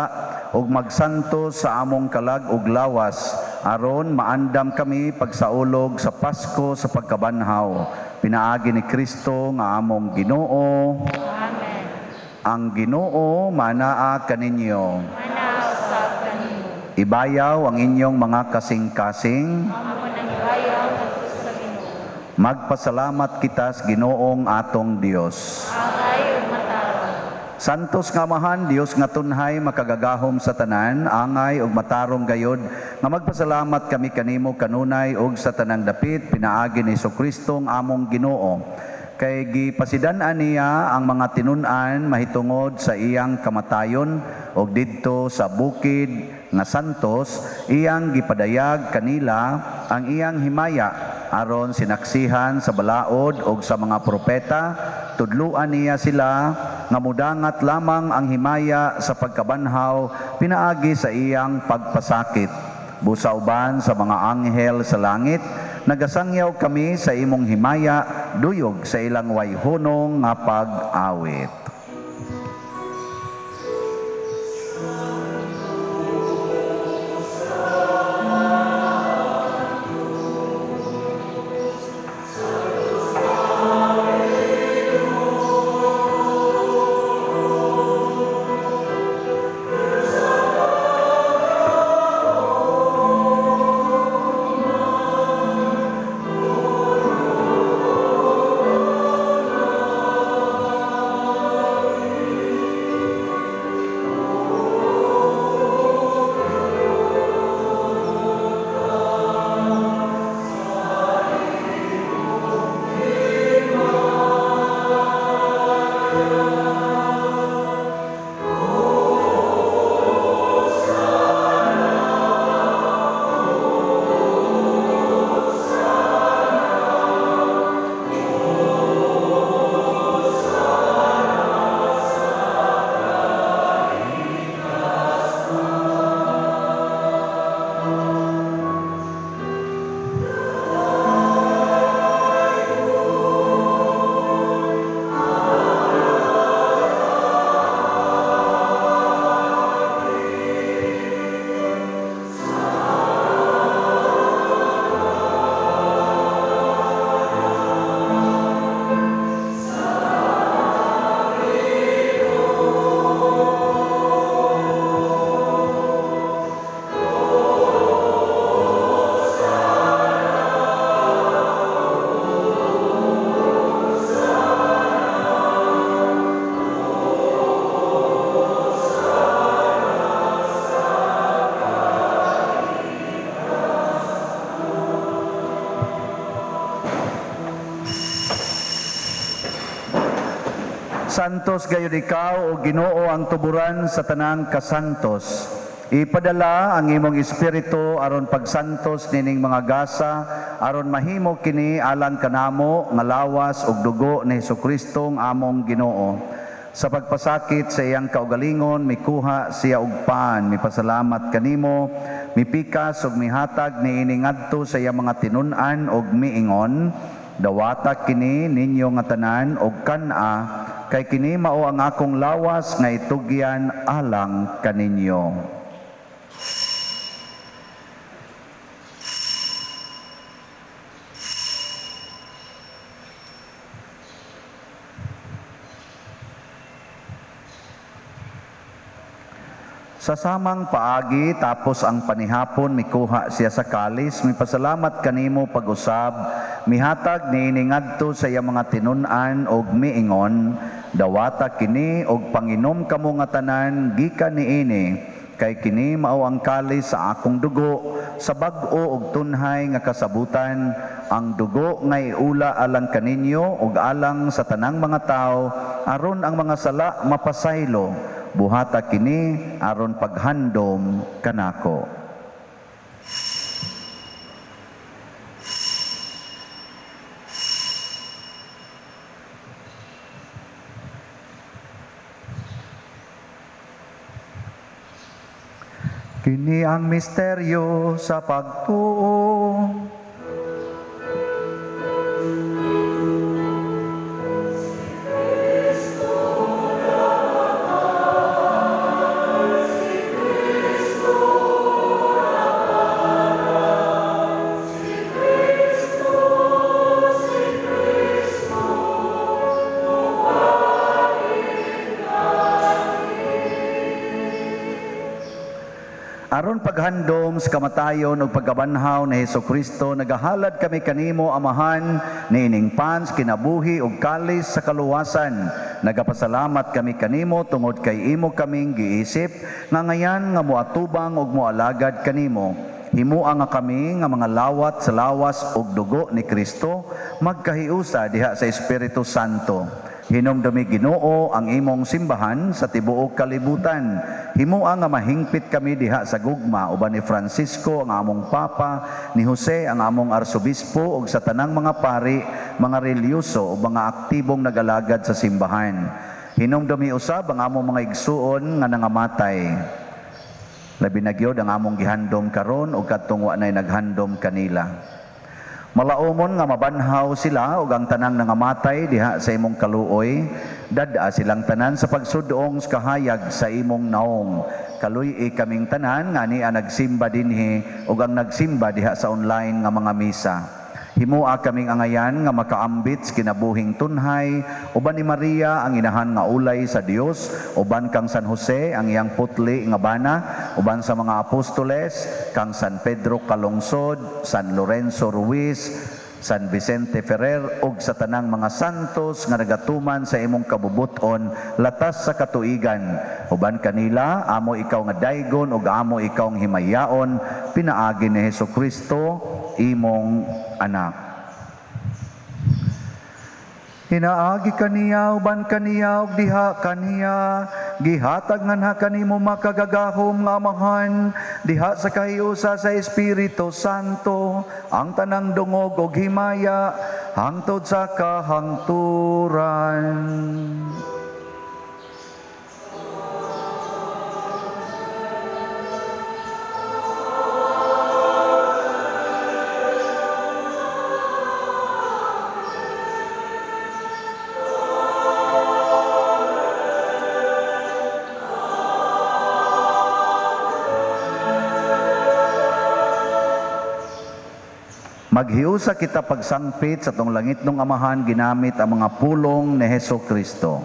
ug magsantos sa among kalag ug lawas aron maandam kami pagsaulog sa Pasko sa pagkabanhaw pinaagi ni Kristo nga among Ginoo. Amen. Ang Ginoo manaa kaninyo. Manaa usab kanimo. Ibayaw ang inyong mga kasing-kasing. Amo nang ibayaw ngadto sa Ginoo. Magpasalamat kita sa Ginoong atong Dios. Angay ug matarong. Santos nga Amahan, Dios nga tunhay makagagahom sa tanan, angay ug matarong gayod nga magpasalamat kami kanimo kanunay ug sa tanang dapit pinaagi ni Hesukristo ang among Ginoo. Kay gipasidan-an niya ang mga tinun-an mahitungod sa iyang kamatayon ug didto sa bukid nga santos iyang gipadayag kanila ang iyang himaya aron sinaksihan sa balaod ug sa mga propeta. Tudluan niya sila nga mudangat lamang ang himaya sa pagkabanhaw pinaagi sa iyang pagpasakit. Busa uban sa mga anghel sa langit, nagasangyaw kami sa imong himaya, duyog sa ilang wayhunong nga pag-awit. Santos gayud ikaw o Ginoo ang tuburan sa tanang kasantos. Ipadala ang imong espiritu aron pagsantos nining mga gasa aron mahimo kini alang kanamo nga lawas ug dugo ni Hesukristo ang among Ginoo. Sa pagpasakit sa iyang kaugalingon mikuha siya og pan, mipasalamat kanimo, mipikas ug mihatag niini ngadto sa iyang mga tinun-an ug miingon, dawata kini ninyo nga tanan og kan-a, kay kini mao ang akong lawas nga itugyan alang kaninyo. Sa samang paagi, tapos ang panihapon, mikuha siya sa kalis, mipasalamat kanimo pag-usab, mihatag niini ngadto sa iyang mga tinun-an og miingon, dawata kini og panginom kamo nga tanan gikan niini, kay kini mao ang kalis sa akong dugo, sa bag-o og tunhay nga kasabutan, ang dugo nga iula alang kaninyo og alang sa tanang mga tawo, aron ang mga sala mapasaylo. Buhata kini aron paghandom kanako. Kini ang misteryo sa pagtuo. Aron paghandom sa kamatayon ug pagkabanhaw ni Hesukristo, nagahalad kami kanimo, Amahan, niining pans, kinabuhi ug kalis sa kaluwasan. Nagapasalamat kami kanimo tungod kay imo kaming giisip nga ngayan nga moatubang ug moalagad kanimo. Himua nga kami nga mga lawat sa lawas ug dugo ni Kristo magkahiusa diha sa Espiritu Santo. Hinumdumi, Ginoo, ang imong simbahan sa tibuok kalibutan. Himua nga mahingpit kami diha sa gugma uban ni Francisco ang among Papa, ni Jose ang among Arsobispo ug sa tanang mga pari, mga relihiyoso ug mga aktibong nagalagad sa simbahan. Hinumdumi usab ang among mga igsuon nga nangamatay. Labi na gyud ang among gihandom karon ug kadtong wa nay naghandom kanila. Malaumon nga mabanhaw sila ug ang tanang nangamatay diha sa imong kaluoy, dad-a silang tanan sa pagsudong sa kahayag sa imong naong. Kaluy-i kaming tanan nga ania nagsimba dinhi ug ang nagsimba diha sa online nga mga misa. Himua kaming angayan nga makaambit sa kinabuhing tunhay uban ni Maria ang inahan nga ulay sa Dios, uban kang San Jose ang iyang putli nga bana, uban sa mga apostoles kang San Pedro Calungsod, San Lorenzo Ruiz, San Vicente Ferrer ug sa tanang mga santos nga nagatuman sa imong kabubut-on latas sa katuigan. Uban kanila amo ikaw nga daygon ug amo ikaw ang himayaon pinaagi ni Hesukristo imong anak. Hinaagi kaniya uban kaniya ug diha kaniya gihatag nganha kanimo makagagahom nga Amahan diha sa kahiusa sa Espiritu Santo ang tanang dungog ug himaya hangtod sa kahangturan. Maghiusa kita pagsangpit sa tong langit nung Amahan ginamit ang mga pulong ni Hesukristo.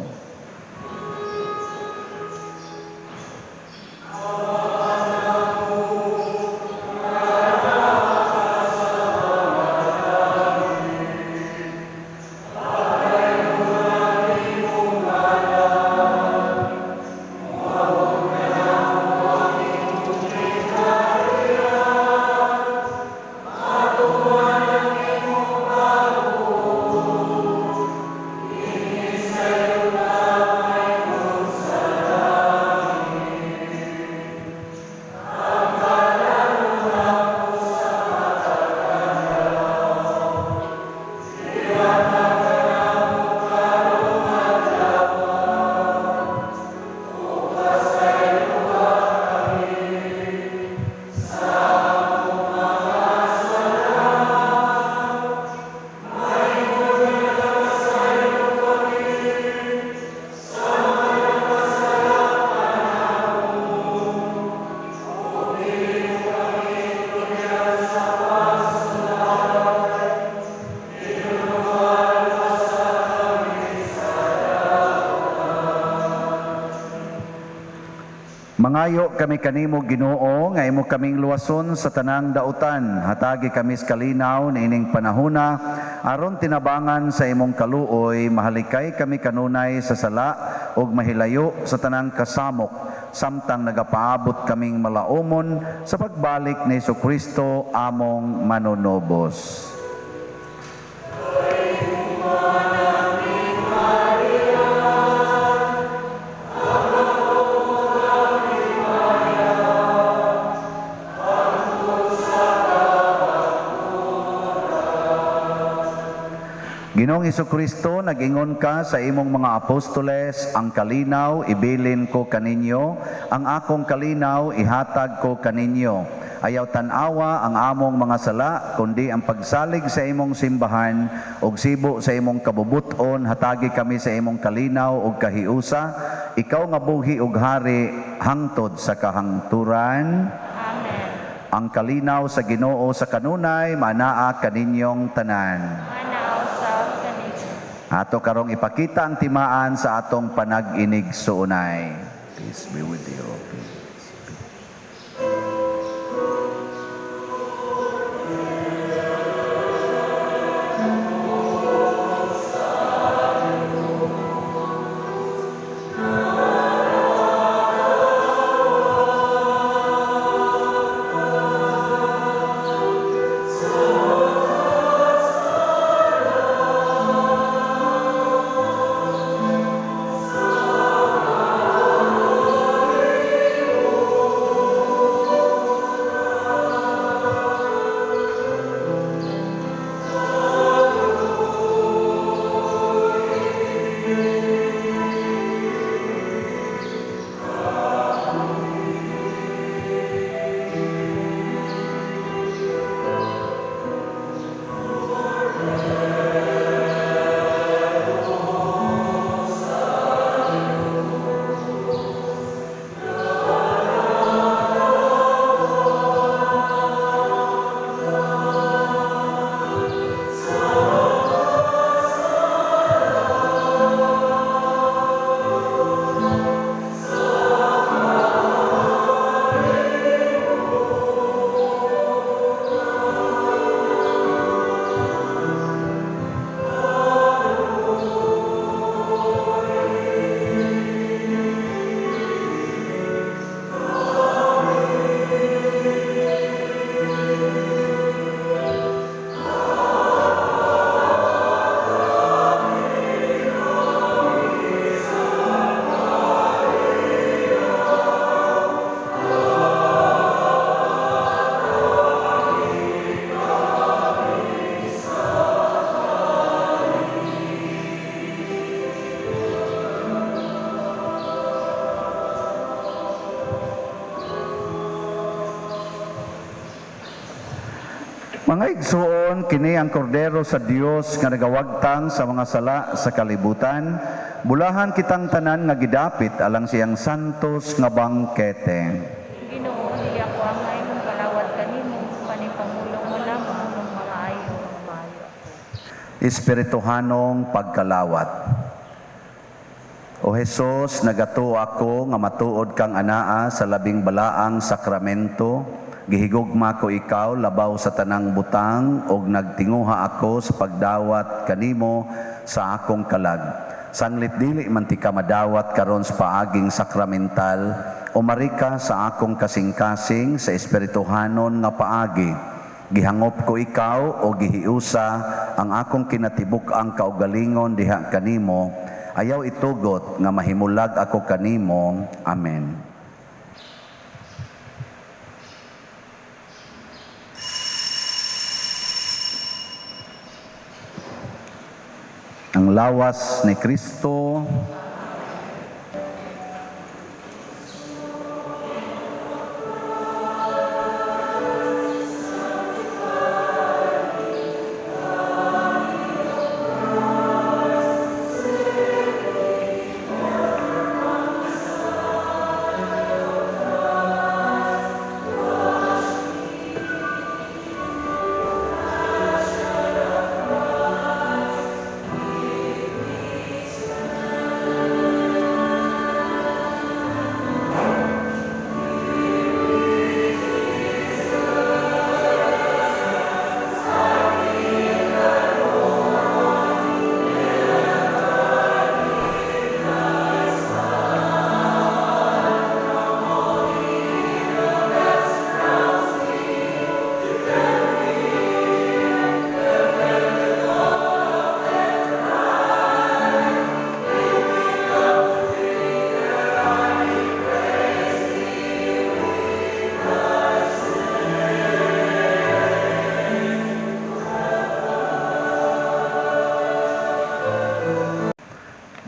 Mangayo kami kanimo Ginoo nga imo kaming luwason sa tanang dautan. Hatagi kami sa kalinaw niining panahona aron tinabangan sa imong kaluoy, mahalikay kami kanunay sa sala ug mahilayo sa tanang kasamok samtang nagapaabot kaming malaumon sa pagbalik ni Hesukristo among manunubos. Ginoo Ginoong Hesukristo, nag-ingon ka sa imong mga apostoles, ang kalinaw ibilin ko kaninyo, ang akong kalinaw ihatag ko kaninyo. Ayaw tan-awa ang among mga sala, kundi ang pagsalig sa imong simbahan ug sibo sa imong kabubuton, hatagi kami sa imong kalinaw ug kahiusa. Ikaw nga buhi ug hari hangtod sa kahangturan. Amen. Ang kalinaw sa Ginoo sa kanunay manaa kaninyong tanan. Manaa usab kaninyo. Ato karong ipakita ang timaan sa atong panag-inig suunay. Peace be with you. Peace. Mga igsuon, kini ang kordero sa Dios nga nagawagtang sa mga sala sa kalibutan. Bulahan kitang tanan nga gidapit alang siyang santos nga bangkete. Ginoo, dili ako angay mong kalawat kanimo, panipangulong mo lamang ng mga ayo, maayo ako. Espirituhanong pagkalawat. O Jesus, nagatuo ako nga matuod kang anaa sa labing balaang sakramento. Gihigugma ko ikaw labaw sa tanang butang og nagtinguha ako sa pagdawat kanimo sa akong kalag. Sanglit dili man ti ka madawat karon sa paaging sakramental, umari ka sa akong kasing-kasing sa espirituhanon nga paagi. Gihangop ko ikaw o gihiusa ang akong kinatibuk-ang kaugalingon diha kanimo. Ayaw itugot nga mahimulag ako kanimo. Amen. Ang lawas ni Kristo.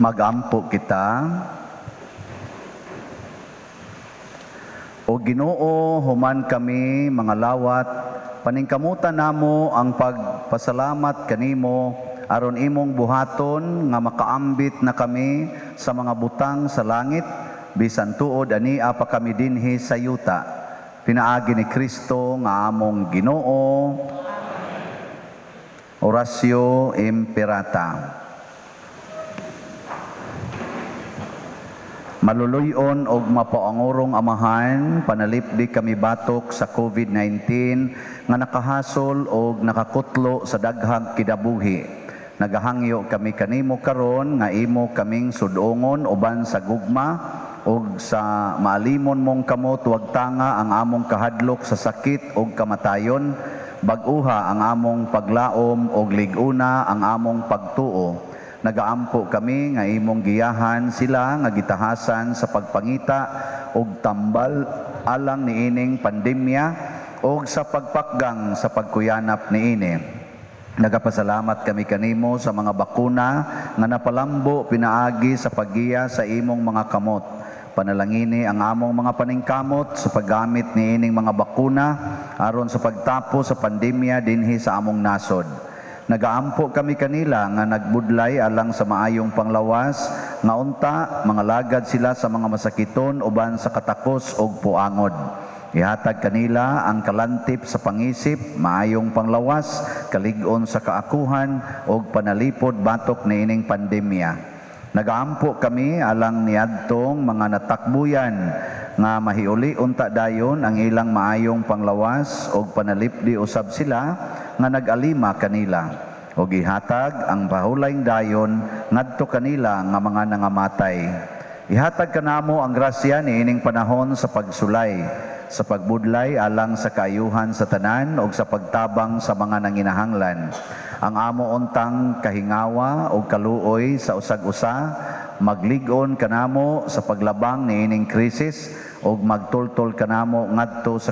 Magampo kita. O Ginoo, human kami mga lawat, paningkamutan namo ang pagpasalamat kanimo aron imong buhaton nga makaambit na kami sa mga butang sa langit, bisan tuod ania pa kami dinhi sa yuta. Pinaagi ni Kristo nga among Ginoo. Oratio Imperata. Maluluyon og mapaangurong Amahan, panalipdi kami batok sa COVID-19 nga nakahasol og nakakutlo sa daghang kinabuhi. Nagahangyo kami kanimo karon nga imo kaming sudongon uban sa gugma og sa maalimon mong kamot, wagtanga ang among kahadlok sa sakit og kamatayon, bag-uha ang among paglaom og lig-una ang among pagtuo. Nagaampo kami nga imong giyahan sila nga gitahasan sa pagpangita og tambal alang niining pandemya og sa pagpakgang sa pagkuyanap niini. Nagapasalamat kami kanimo sa mga bakuna nga napalambo pinaagi sa paggiya sa imong mga kamot. Panalangini ang among mga paningkamot sa paggamit niining mga bakuna aron sa pagtapos sa pandemya dinhi sa among nasod. Nagaampo kami kanila nga nagbudlay alang sa maayong panglawas, nga unta mga lagad sila sa mga masakiton uban sa katakos og puangod. Ihatag kanila ang kalantip sa pangisip, maayong panglawas, kalig-on sa kaakuhan og panalipod batok niining pandemya. Nagaampo kami alang niadtong mga natakbuyan nga mahiuli unta dayon ang ilang maayong panglawas og panalipdi usab sila nga nag-alima kanila, og ihatag ang pahulayng dayon ngadto kanila nga mga nangamatay. Ihatag kanamo ang grasya niining panahon sa pagsulay, sa pagbudlay alang sa kaayuhan sa tanan og sa pagtabang sa mga nanginahanglan. Ang amo untang kahingawa og kaluoy sa usag-usa, maglig-on kanamo sa paglabang niining krisis og magtultol kanamo ngadto sa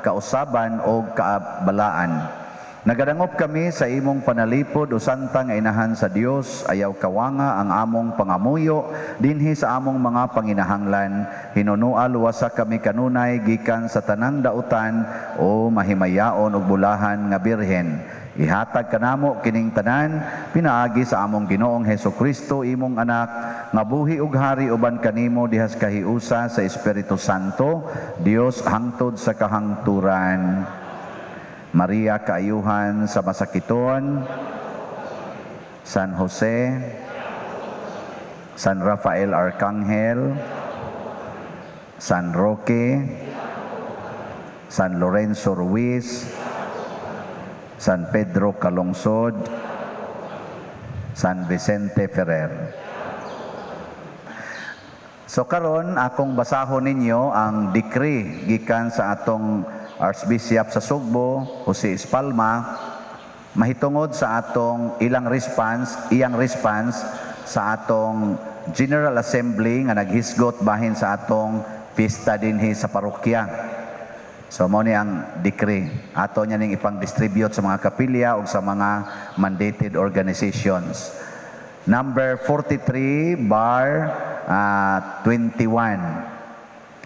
kausaban og kaabalaan. Nagadangop kami sa imong panalipod o santa nga inahan sa Dios, ayaw kawanga ang among pangamuyo dinhi sa among mga panginahanglan. Hinunua luwasa kami kanunay gikan sa tanang dautan o mahimayaon og bulahan nga birhen. Ihatag kanamo kining tanan pinaagi sa among Ginoong Hesus Kristo, imong anak, nga buhi ug hari uban kanimo dihas kahiusa sa Espiritu Santo, Dios hangtod sa kahangturan. Maria, kaayuhan sa masakiton, San Jose, San Rafael Arcangel, San Roque, San Lorenzo Ruiz, San Pedro Calungsod, San Vicente Ferrer. So karon akong basahon ninyo ang decree gikan sa atong Archbishop sa Sugbo, Jose Espalma, mahitungod sa atong ilang response, iyang response sa atong General Assembly nga naghisgot bahin sa atong fiesta dinhi sa parokya. So mao ni ang decree. Ato niya ning ipang-distribute sa mga kapilya o sa mga mandated organizations. Number 43/21.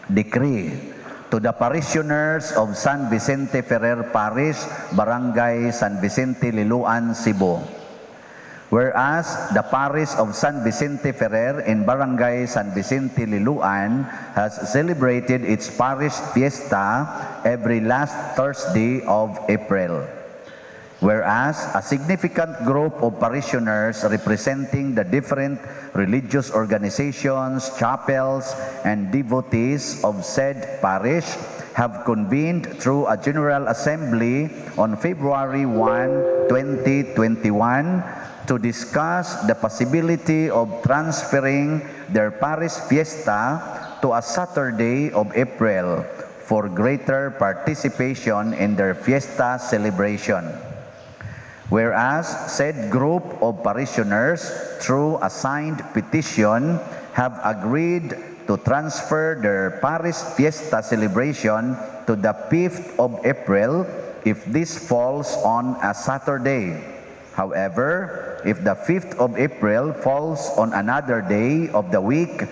Decree to the parishioners of San Vicente Ferrer Parish, Barangay San Vicente, Liloan, Cebu. Whereas the parish of San Vicente Ferrer in Barangay San Vicente, Liloan has celebrated its parish fiesta every last Thursday of April. Whereas a significant group of parishioners representing the different religious organizations, chapels, and devotees of said parish have convened through a General Assembly on February 1, 2021 to discuss the possibility of transferring their parish fiesta to a Saturday of April for greater participation in their fiesta celebration. Whereas said group of parishioners, through a signed petition, have agreed to transfer their parish fiesta celebration to the 5th of April if this falls on a Saturday. However, if the 5th of April falls on another day of the week,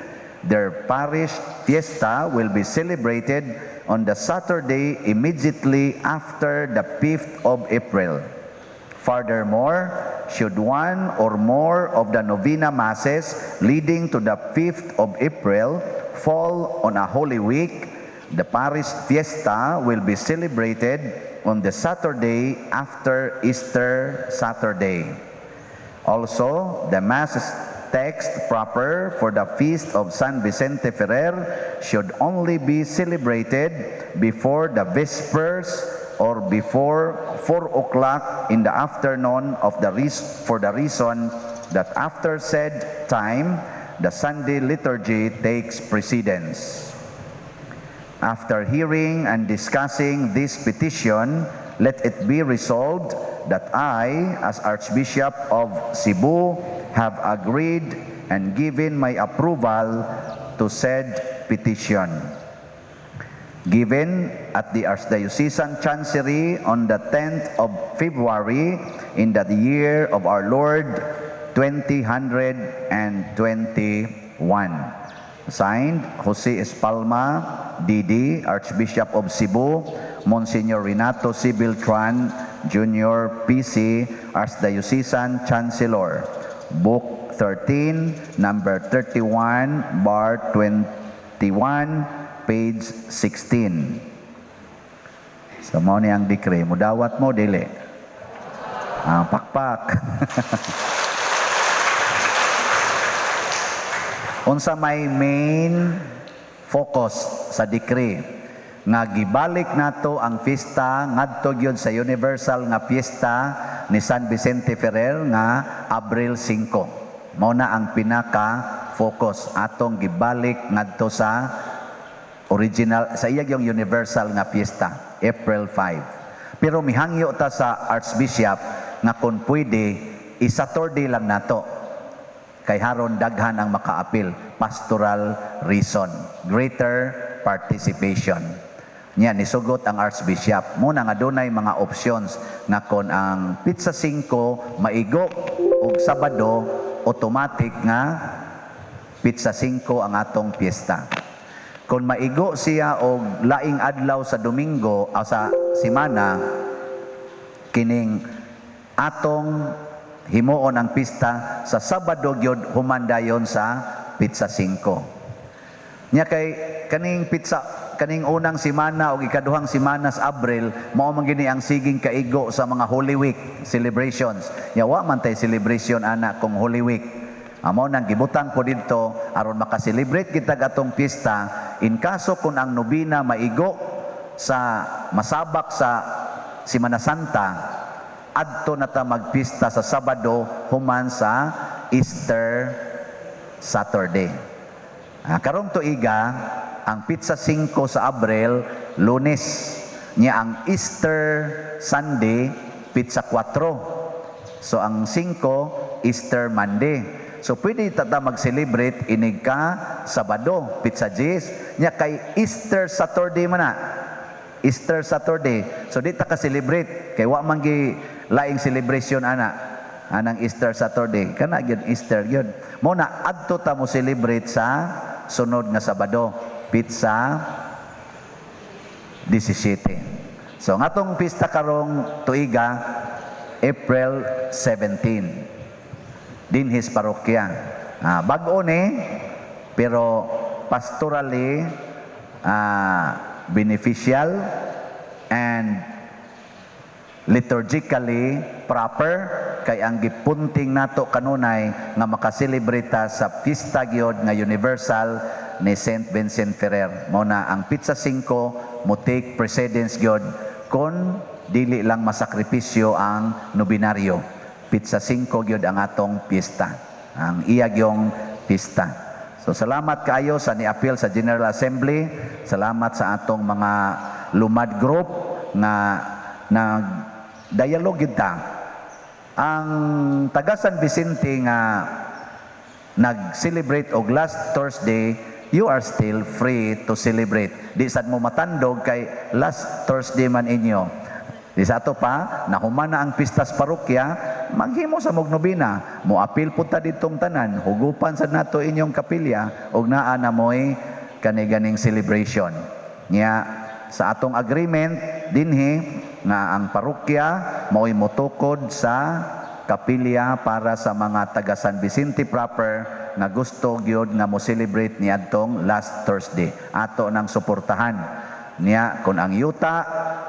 their parish fiesta will be celebrated on the Saturday immediately after the 5th of April. Furthermore, should one or more of the novena masses leading to the 5th of April fall on a Holy Week, the parish fiesta will be celebrated on the Saturday after Easter Saturday. Also, the Mass text proper for the feast of San Vicente Ferrer should only be celebrated before the Vespers or before 4 o'clock in the afternoon for the reason that after said time, the Sunday liturgy takes precedence. After hearing and discussing this petition, let it be resolved that I, as Archbishop of Cebu, have agreed and given my approval to said petition. Given at the Archdiocesan Chancery on the 10th of February in the year of our Lord 2021. Signed, Jose Espalma, D.D., Archbishop of Cebu, Monsignor Renato C. Beltran, Jr., P.C., Archdiocesan Chancellor. Book 13, number 31, bar 21, page 16. So, mao ni ang decree. Mudawat mo, dili. Ah, pakpak. Unsa may main focus sa decree nga gibalik nato ang pista ngadto gyud sa universal nga piyesta ni San Vicente Ferrer nga Abril 5. Mao na ang pinaka focus atong gibalik ngadto sa original sa iya yung universal nga piyesta, April 5. Pero mihangyo ta sa Archbishop nga kung pwede i-Saturday lang nato kay haron daghan ang makaapil, pastoral reason, greater participation. Nya nisugot ang Archbishop muna nga dunay mga options nga kon ang petsa 5 maigo og Sabado, automatic nga petsa 5 ang atong piyesta. Kung maigo siya og laing adlaw sa Domingo o sa semana, kining atong himuon ang pista sa Sabado gyud human dayon sa petsa 5. Nya kay kaning petsa kaning unang semana o ikaduhang semana sa Abril mao man gini ang siging kaigo sa mga Holy Week celebrations. Nya wa man tay celebration ana kung Holy Week. Amo nang gibutang po didto aron makaselebrate kita atong pista in kaso kung ang nobina maigo sa masabak sa Semana Santa, adto na ta magpista sa Sabado human sa Easter Saturday. Karong tuiga ang petsa 5 sa Abril, Lunes. Nya ang Easter Sunday petsa 4. So ang 5, Easter Monday. So pwede ta mag-celebrate inig ka Sabado, petsa 10. Nya kay Easter Saturday man na. Easter Saturday. So di ta ka celebrate kay wa man gi laing celebration ana anang Easter Saturday. Kana gyud Easter gyud. Mo na adto ta mo celebrate sa sunod nga Sabado, petsa 17. So ang atong pista karong tuiga, April 17. Dinhis parokya. Bag-o ni pero pastorally beneficial and liturgically proper kay ang gipunting nato kanunay nga makaselebrate ta sa pista gyud nga universal ni Saint Vincent Ferrer. Mao na ang petsa 5 mo take precedence gyud kon dili lang masakripisyo ang nobinaryo. Petsa 5 gyud ang atong piyesta, ang iya gyong pista. So salamat kaayo sa niapil sa General Assembly, salamat sa atong mga lumad group nga nag-dialogue gyud ta. Ang taga San Vicente nga nag-celebrate og last Thursday, you are still free to celebrate. Di sad mo matandog kay last Thursday man inyo. Di sa ato pa, nahuman na ang pistas parokya, Maghimo sa mog nobina, mo apil pud ta ditong tanan, hugupan sad nato inyong kapilya og naa na moy kani ganing celebration. Nya sa atong agreement dinhi nga ang parokya maoy motukod sa kapilya para sa mga taga San Vicente proper nga gusto gyud nga mo celebrate niadtong last Thursday. Ato nang suportahan. Niya kung ang yuta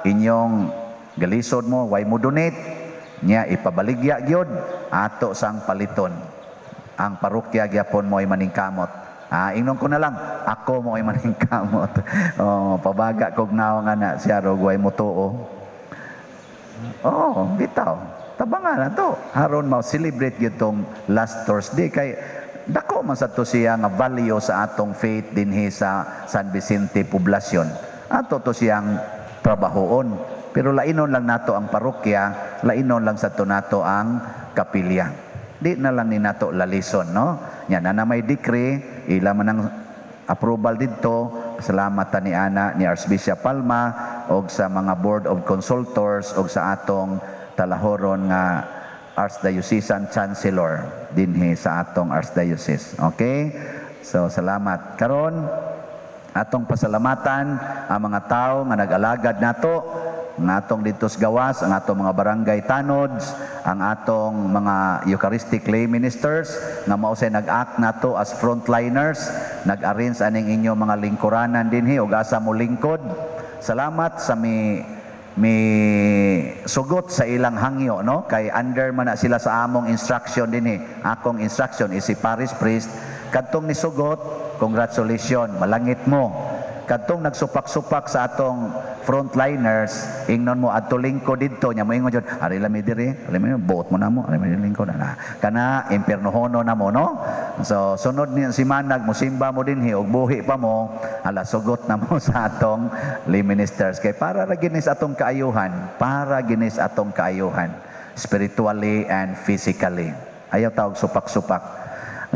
inyong galisod mo, way mo donate niya, ipabaligya gyud ato sang paliton. Ang parokya gyapon mo ay maningkamot. Ah, ingnon ko na lang, ako mo ay maningkamot. Oh, pabaga kog nawong ana siya rog way mo tuo. Oh, bitaw. Tabangan na to. Aron ma-celebrate gyud tong last Thursday kay dako man sa to siya nga value sa atong faith dinhi sa San Vicente Poblacion. Ato to siyang trabahoon. Pero lainon lang nato ang parokya, lainon lang sa to nato ang kapilya. Di na lang ni nato lalison, no? Nya na may decree, ila man ang approval didto. Salamat ta ni ana ni Archbishop Palma og sa mga board of consultors og sa atong talahoron nga Archdiocesan Chancellor dinhi sa atong Archdiocese. Okay? So salamat. Karon atong pasalamatan ang mga tao nga nag-alagad nato, ang atong dito sa gawas, ang atong mga barangay tanods, ang atong mga Eucharistic lay ministers nga mao say nag-act nato as frontliners, nag-arrange aning inyo mga lingkuranan dinhi ug asa mo lingkod. Salamat sa mi sugot sa ilang hangyo, no, kay under man na sila sa among instruction dinhi. Akong instruction is si parish priest. Kadtong nisugot, congratulations, malangit mo. Kadtong nagsupak-supak sa atong frontliners, ingnon mo adto lingkod didto nya, moingon jud, "Ari lami diri, ari mi, buot mo namo, ari mi lingkod na." Kana impiernohono na mo, no? So sunod ni simanag mosimba mo dinhi og buhi pa mo, hala, sugot na mo sa atong lay ministers kay para ra ginis atong kaayuhan, para ginis atong kaayuhan spiritually and physically. Ayaw tawag supak-supak.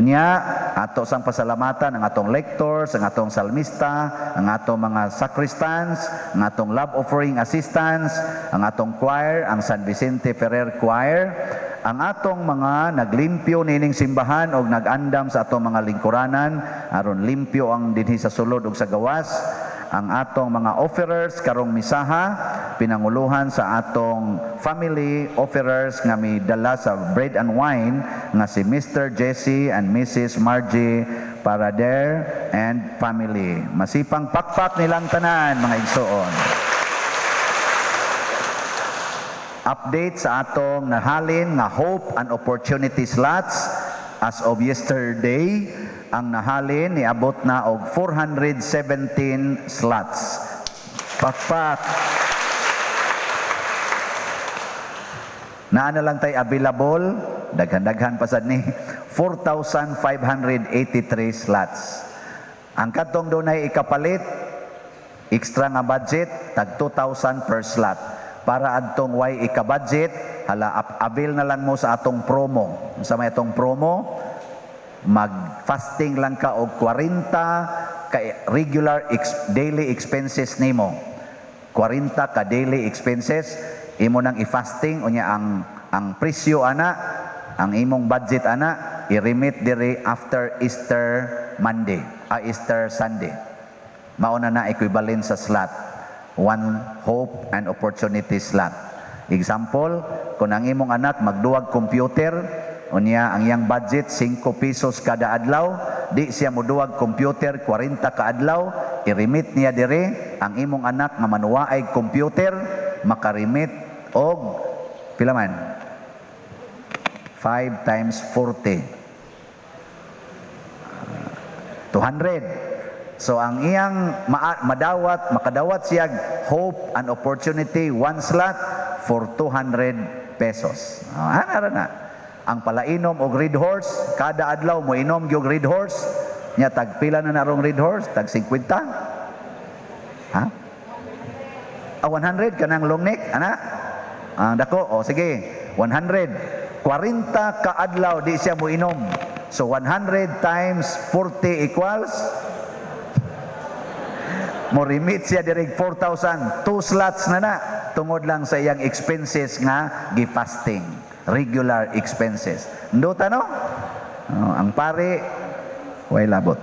Nya, ato sang pasalamatan ang atong lectors, ang atong salmista, ang atong mga sacristans, ang atong love offering assistants, ang atong choir, ang San Vicente Ferrer Choir, ang atong mga naglimpyo nining simbahan og nag-andam sa atong mga lingkuranan aron limpyo ang dinhi sa sulod ug sa gawas, ang atong mga offerers karong misaha, pinanguluhan sa atong family offerers nga midala sa bread and wine nga si Mr. Jesse and Mrs. Margie Parader and family. Masipang pakpak nilang tanan, mga igsoon. Update sa atong nahalin nga Hope and Opportunity slots as of yesterday, ang nahalin niabot na og 417 slots. Pakpak. Naa na lang tay available, daghan-daghan pa sad ni 4,583 slots. Ang kadtong dunay ikapalit, extra nga budget, tag 2,000 per slot. Para adtong way ika-budget, hala, avail na lang mo sa atong promo. Unsa may atong promo? Mag-fasting lang ka og 40 ka regular daily expenses nimo. 40 ka daily expenses imo nang i-fasting, unya ang presyo ana, ang imong budget ana, i-remit diri after Easter Monday, Easter Sunday. Mao na na equivalent sa slot. One Hope and Opportunity slot. Example, kung ang imong anak magduwag computer, unya ang iyang budget 5 pesos kada adlaw, di siya moduwag computer 40 ka adlaw, i-remit niya diri ang imong anak nga manuwaay computer, makaremit og pila man? 5 times 40. 200. So ang iyang madawat, makadawat siya Hope and Opportunity one slot for 200 pesos. Oh, ana ra na. Ang palainom og Red Horse, kada adlaw mo inom gyud Red Horse, nya tag pila na narong Red Horse? Tag 50? Ha? 100 kanang long neck, ana? Ah, dako, o sige, 100. 40 ka adlaw di siya mo inom. So 100 times 40 equals mo remit siya direct 4,000. 2 slots na na tungod lang sa iyang expenses nga gi-fasting. Regular expenses. Nindota, no? Oh, ang pare, way labot.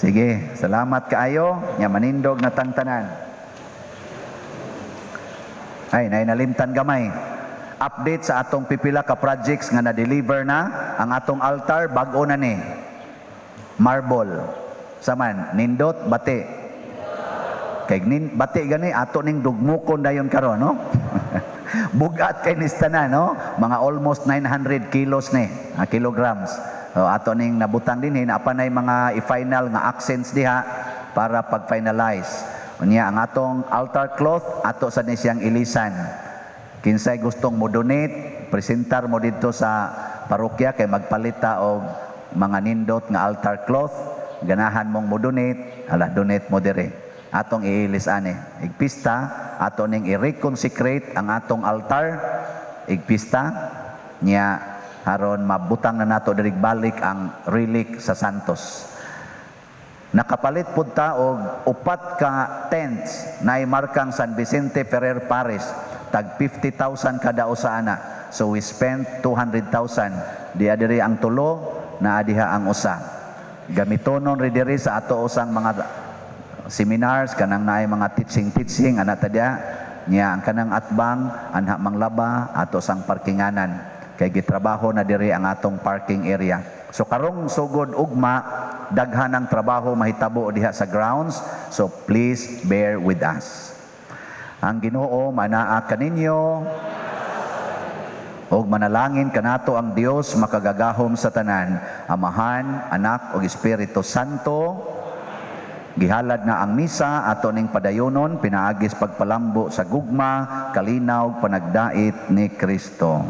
Sige, salamat kaayo. Nya manindog na tang tanan. Ay, nay nalimtan gamay. Update sa atong pipila ka projects nga na-deliver na. Ang atong altar, bag-o na ni. Marble. Saman, nindot, bati. Kay nin, bati gani, ato ning dugmukon dayon karon, no? Bugat kay ni tanan, no? Mga almost 900 kilos ni, kilograms. So, ato ning nabutang dinhi, naa pa nay mga i-final nga accents diha para pag-finalize. Unya ang atong altar cloth ato sa ni siyang ilisan. Kinsay gustong mo donate, presentar mo didto sa parokya kay magpalita og mga nindot nga altar cloth, ganahan mong mo donate, hala, donate mo dire. Atong iilis ani. Igpista, ato ning i-reconsecrate ang atong altar, igpista niya aron mabutang na nato diri balik ang relic sa Santos. Nakapalit pud ta og upat ka tents na markang San Vicente Ferrer Parish, tag 50,000 kada usa ana. So we spent 200,000. Diya diri ang tulo, naa diha ang usa. Gamitonon ri diri sa ato usang mga seminars, kanang naay mga teaching teaching ana ta diha. Nya ang kanang atbang anha manglaba ato sang parkinganan kay gitrabaho na diri ang atong parking area. So karong sugod ugma, daghan ang trabaho mahitabo diha sa grounds. So please bear with us. Ang Ginoo manaa kaninyo ug manalangin kanato ang Dios makagagahom sa tanan, Amahan, Anak ug Espiritu Santo. Gihalad na ang misa, ato ning padayonon pinaagis pagpalambo sa gugma, kalinaw, panagdait ni Kristo.